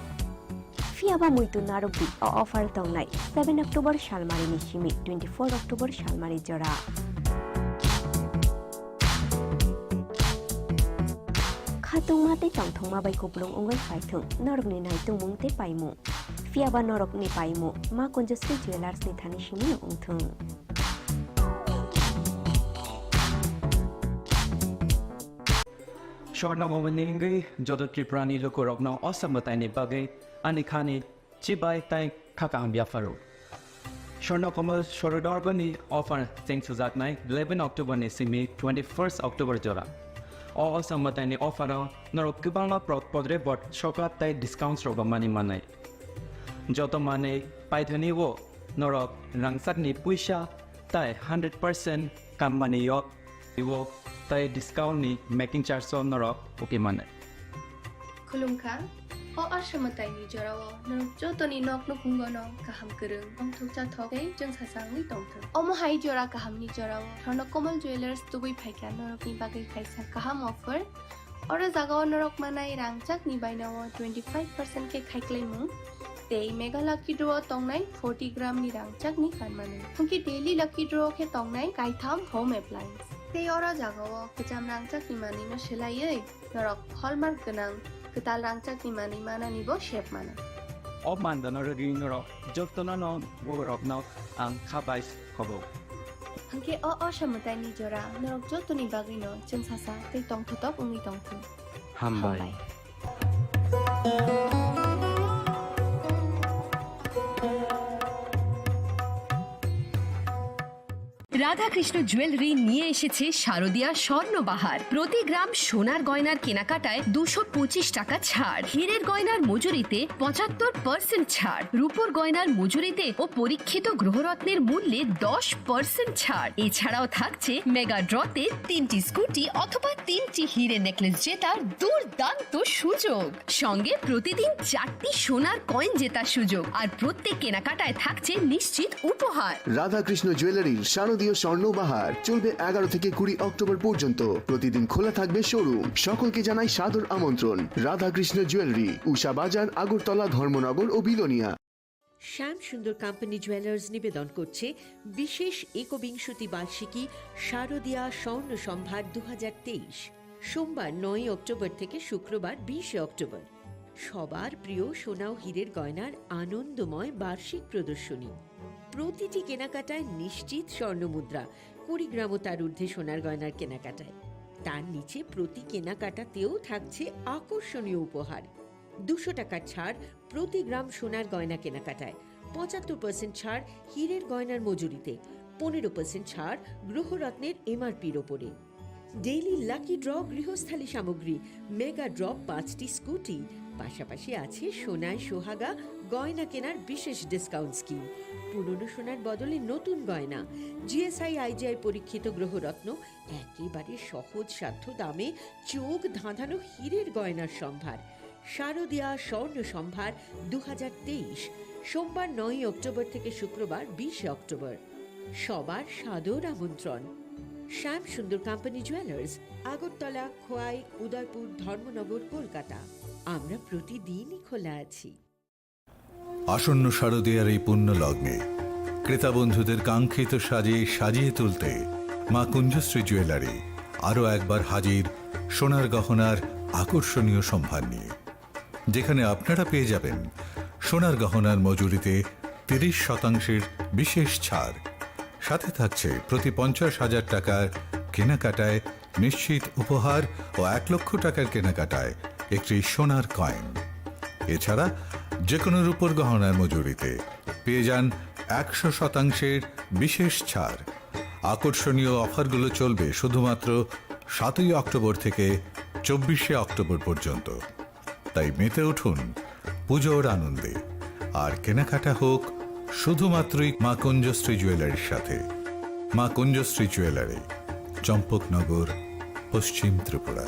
Phiya ba muitu narwkdi, o offer tongnai seven October salmari ni simi twenty four October salmari jora. Khatungma tei tongthokma bai kupulung wngwi phaithung norokni naitungmung tei paimung. Phiya ba norokni paimung Ma Kunjasri Jewellers ni thani simi wngthung. Swarno Komal ni wngwi joto Tripura ni lukurokno o samwtaini bagwi ani khani chibai tai kha kaham yapharo. Swarno Komal Swarno Dorgoni offer cheng sujaknai eleven October ni simi twenty-first October jora. O o samwtaini offer o norok kwbangma pro-, podre bot sokat tai discounts rok mani manai. Joto manwi paithani o norok rangchakni puisa tai hundred percent kammani yok. Iwo tai discount ni making charge o norok uki mane. Khulumkha, o aswmwtaini jorao norok jotoni nok nukhungo no kaham kwrwng, tongthok chathok tei chwngsasa wngwi tongthok. Omo hai jora kahamni jorao Swarno Komal Jewellers tubui phaikha norokni bagwi kaisa kaham offer. Oro jagao norok manai rangchakni bainao twenty five percent khe khaiklaimung tei Mega Lucky Draw tongnai forty gram ni rangchakni kanmani. Hwnkhe Daily Lucky Draw khe tongnai kaitham home appliance. Tei oro jagao kwcham rangchakni manwino swlaiwi norok hallmark gwnang kwtal rangchakni manwi mananibo sep mano. O mandano rwgwi norok jotono no borokno ang kha bai khobo. Hwnkhe o o samwtaini jora norok jotoni bagwino chwngsasa tei tongthotok wngwi tongthung. Hambai. Hambai. Radhakrishna jewellery নিয়ে এসেছে শারদিয়া স্বর্ণবাহার। প্রতি গ্রাম সোনার গয়নার কেনাকাটায় দুশো পঁচিশ টাকা ছাড়, হীরের গয়নার মজুরিতে পঁচাত্তর পার্সেন্ট ছাড়, রূপোর গয়নার মজুরিতে ও পরীক্ষিত গ্রহরত্নের মূল্যে দশ পার্সেন্ট ছাড়। এছাড়াও থাকছে মেগা ড্রতে তিনটি স্কুটি অথবা তিনটি হীরে নেকলেস জেতার দুর্দান্ত সুযোগ। সঙ্গে প্রতিদিন চারটি সোনার কয়েন জেতার সুযোগ, আর প্রত্যেক কেনাকাটায় থাকছে নিশ্চিত উপহার। রাধাকৃষ্ণ জুয়েলারির শারদীয় স্বর্ণ বাহার চলবে এগারো থেকে কুড়ি অক্টোবর পর্যন্ত। প্রতিদিন খোলা থাকবে শোরুম। সকলকে জানাই সাদর আমন্ত্রণ। রাধাকৃষ্ণ জুয়েলারি, উষা বাজার, আগরতলা, ধর্মনগর ও বিলোনিয়া। শ্যাম সুন্দর কোম্পানি জুয়েলার্স নিবেদন করছে বিশেষ একবিংশতি বার্ষিকী শারদীয়া স্বর্ণ সম্ভার দু হাজার তেইশ। সোমবার নয়ই অক্টোবর থেকে শুক্রবার বিশে অক্টোবর। সবার প্রিয় সোনা ও হীরের গয়নার আনন্দময় বার্ষিক প্রদর্শনী। প্রতিটি কেনাকাটায় নিশ্চিত স্বর্ণমুদ্রা, কুড়ি গ্রাম ও তার ঊর্ধ্বে সোনার গয়নার কেনাকাটায়। তার নিচে প্রতি কেনাকাটাতেও থাকছে আকর্ষণীয় উপহার। দুশো টাকার ছাড় প্রতি গ্রাম সোনার গয়না কেনাকাটায়, পঁচাত্তর পার্সেন্ট ছাড় হীরের গয়নার মজুরিতে, পনেরো পার্সেন্ট ছাড় গ্রহরত্নের এমআরপির ওপরে। ডেইলি লাকি ড্র গৃহস্থালী সামগ্রী, মেগা ড্র পাঁচটি স্কুটি, পাশাপাশি আছে সোনায় সোহাগা গয়না কেনার বিশেষ ডিসকাউন্ট স্কিম। পুরনো সোনার বদলে নতুন গয়না, জিএসআই আইজিআই পরীক্ষিত গ্রহরত্ন, একেবারে সহজসাধ্য দামে চোখ ধাঁধানো হীরের গয়নার সম্ভার। শারদীয়া স্বর্ণ সম্ভার দু হাজার তেইশ, সোমবার নয়ই অক্টোবর থেকে শুক্রবার বিশে অক্টোবর। সবার সাদর আমন্ত্রণ। শ্যাম সুন্দর কোম্পানি জুয়েলার্স, আগরতলা, খোয়াই, উদয়পুর, ধর্মনগর, কলকাতা। আমরা প্রতিদিনই খোলা আছি। আসন্ন শারদীয়ার এই পুণ্য লগ্নে ক্রেতা বন্ধুদের কাঙ্ক্ষিত সাজে সাজিয়ে তুলতে মা কুঞ্জশ্রী জুয়েলারি আরও একবার হাজির সোনার গহনার আকর্ষণীয় সম্ভার নিয়ে, যেখানে আপনারা পেয়ে যাবেন সোনার গহনার মজুরিতে তিরিশ শতাংশের বিশেষ ছাড়, সাথে থাকছে প্রতি পঞ্চাশ হাজার টাকার কেনাকাটায় নিশ্চিত উপহার ও এক লক্ষ টাকার কেনাকাটায় একটি সোনার কয়েন। এছাড়া যে কোনো রূপোর গহনার মজুরিতে পেয়ে যান একশো শতাংশের বিশেষ ছাড়। আকর্ষণীয় অফারগুলো চলবে শুধুমাত্র সাতই অক্টোবর থেকে চব্বিশে অক্টোবর পর্যন্ত। তাই মেতে উঠুন পুজোর আনন্দে, আর কেনাকাটা হোক শুধুমাত্রই মা কুঞ্জশ্রী জুয়েলারির সাথে। মা কুঞ্জশ্রী জুয়েলারি, চম্পকনগর, পশ্চিম Tripura.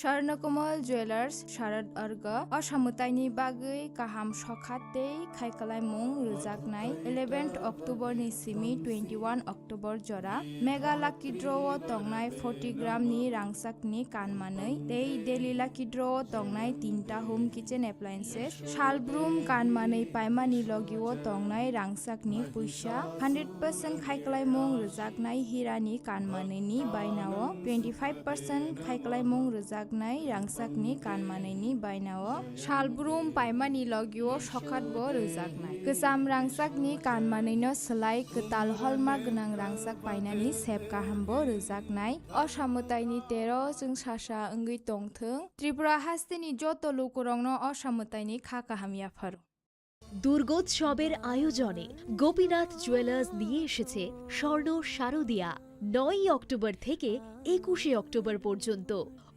Swarno Komal Jewellers, Sharad Orga, o samwtaini bagwi kaham sokha tei khaikwlaimung rwjaknai eleventh October ni simi twenty-one October jora Mega Lucky Draw o tongnai forty gram ni rangchakni kan manwi tei Daily Lucky Draw o tongnai tinta home kitchen appliances, salbrum kan manwi paimani logi o tongnai rangchakni puisa, hundred percent khaikwlaimung rwjaknai hirani kan manwini bainao twenty five percent khaikwlaimung rwjak rwjaknai rangchakni kanmanwini bainao salbrum paimani logio sokhatbo rwjaknai. Kwcham rangchakni kanmanwino swlai kwtal holma gwnang rangchak painani sep kahambo rwjaknai. O samwtaini tero chwngsasa wngwi tongthwng. Tripura hasteni joto lukurokno o samwtaini kha kaham yapharo. দুর্গোৎসবের আয়োজনে গোপীনাথ জুয়েলার্স নিয়ে এসেছে স্বর্ণ শারদিয়া। নয়ই অক্টোবর থেকে একুশে অক্টোবর পর্যন্ত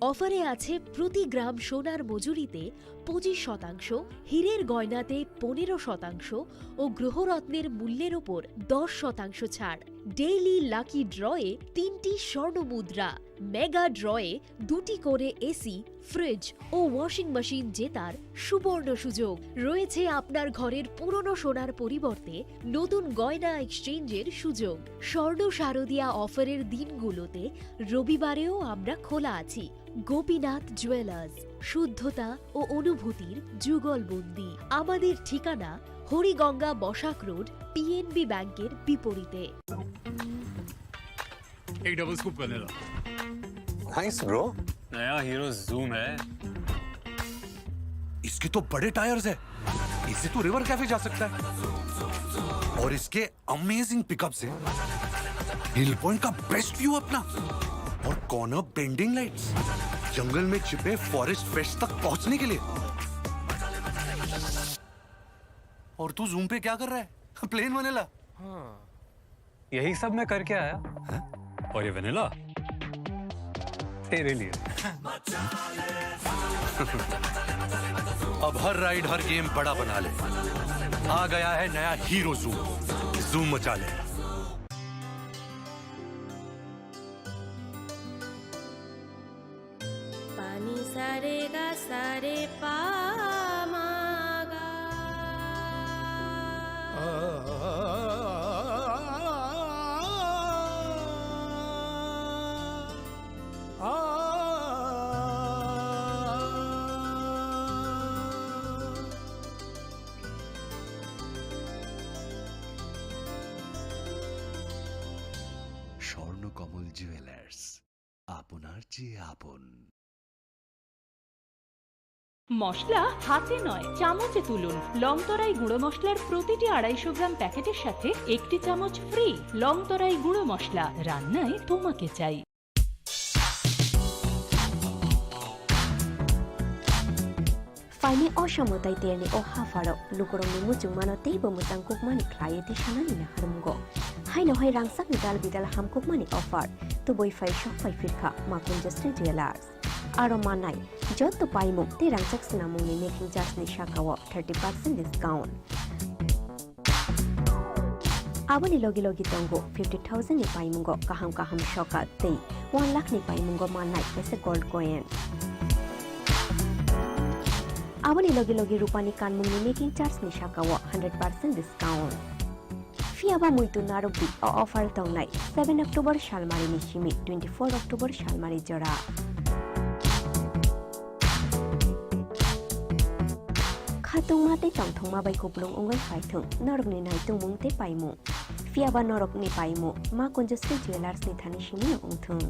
অফারে আছে প্রতি গ্রাম সোনার মজুরিতে পঁচিশ শতাংশ, হীরের গয়নাতে পনেরো শতাংশ ও গ্রহরত্নের মূল্যের ওপর দশ শতাংশ ছাড়। ডেইলি লাকি ড্রয়ে তিনটি স্বর্ণ মুদ্রা, মেগা ড্রয়ে দুটি করে এসি, ফ্রিজ ও ওয়াশিং মেশিন জেতার সুবর্ণ সুযোগ। রয়েছে আপনার ঘরের পুরনো সোনার পরিবর্তে নতুন গয়না এক্সচেঞ্জের সুযোগ। স্বর্ণ শারদিয়া অফারের দিনগুলোতে রবিবারেও আমরা খোলা আছি। গোপীনাথ জুয়েলার্স, শুদ্ধতা ও অনুভূতির যুগলবন্দি। আমাদের ঠিকানা হরিগঙ্গা বসাক রোড, পিএনবি ব্যাংকের বিপরীতে। एक double scoop vanilla. Thanks, bro। नया हीरो जूम है। इसके तो बड़े टायर्स है, इससे तो रिवर कैफे जा सकता है। और इसके अमेजिंग पिकअप से हिल पॉइंट का बेस्ट व्यू अपना। और कॉर्नर बेंडिंग लाइट्स, जंगल में छिपे फॉरेस्ट फ्रेश तक पहुंचने के लिए। और तू जूम पे क्या कर रहा है? Plane vanilla. हाँ। यही सब मैं करके आया। हैं? और ये वनीला तेरे लिए। अब हर राइड, हर गेम बड़ा बना ले। आ गया है नया हीरो जूम। जूम मचा ले। Pani sare ga sare pa ma ga. Swarnakamal jewellers, আপনার চেয়ে আপন। মশলা হাতে নয়, চামচে তুলুন। লংতরাই গুঁড়ো মশলার প্রতিটি আড়াইশো গ্রাম প্যাকেটের সাথে একটি চামচ ফ্রি। লংতরাই গুঁড়ো মশলা, রান্নায় তোমাকে চাই। Phaini o samwtai terni o hapharo lukurokni muchungmano teibo mwchangkukmani khlaiwi tisanani naharmungo. Haino hai rangchakni dal bidal hamkukmani offer tubui phai sok phai phirkha Makunjasri Jewellers. Aro manai joto paimung tei rangchak swnamungni making charge ni sakao thirty percent discount. Aboni logi logi tongo fifty thousand ni paimungo kaham kaham sokat tei one lakh ni paimungo mannai kaisa gold coin. Aboni logi logi rupani kanmungni making charge ni sakao hundred percent discount. Phiyaba muitu narwkdi, o offer tongnai seven October salmari ni simi twenty-four October salmari jora. Khatungma tei tongthokma bai kupulung wngwi phaithwng norokni naitungmung tei paimung. Phiyaba norokni paimung Ma Kunjasri Jewellers ni thani simi wngthwng.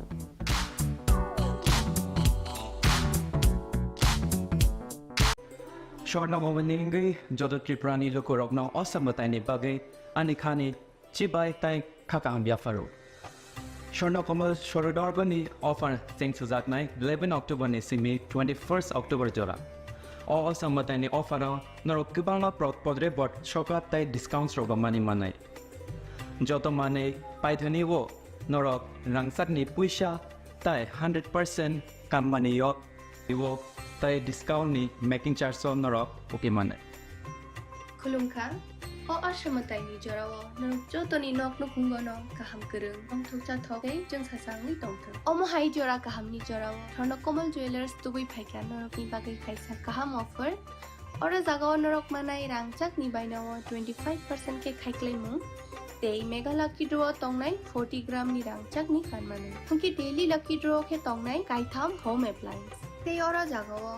Swarna Bhavan ni wngwi joto Tripura ni lukurokno o samwtai ni bagwi ani khani chibai tei kha kaham yapharo. Swarna Kamal Sorodorbani offer cheng sujaknai eleven October ni simi twenty-first October jora. O, o samwtai ni offer o norok kwbangma pro-, podre bot sokat tei discounts rok mani manai. Joto manwi paithani o norok rangchak ni puisa tei hundred percent kammani yok. Ibo tei discount ni making charge o norok uki mane. Khulumkha, o aswmwtai ni jora o norok joto ni nok nukhungo no kaham kwrwng, tongthok chathok tei chwng sachang wngwi tongthok. Omo hai jora kaham ni jora o Swarna Kamal Jewellers tubui phaikha norok ni bagwi kaisa kaham offer. Oro jaga o norok manai rangchak ni baina o twenty five percent khe khaiklaimung tei Mega Lucky Draw o tongnai forty gram ni rangchak ni kanmani. Hwnkhe Daily Lucky Draw khe tongnai kaitham home appliance. Tei oro jaga o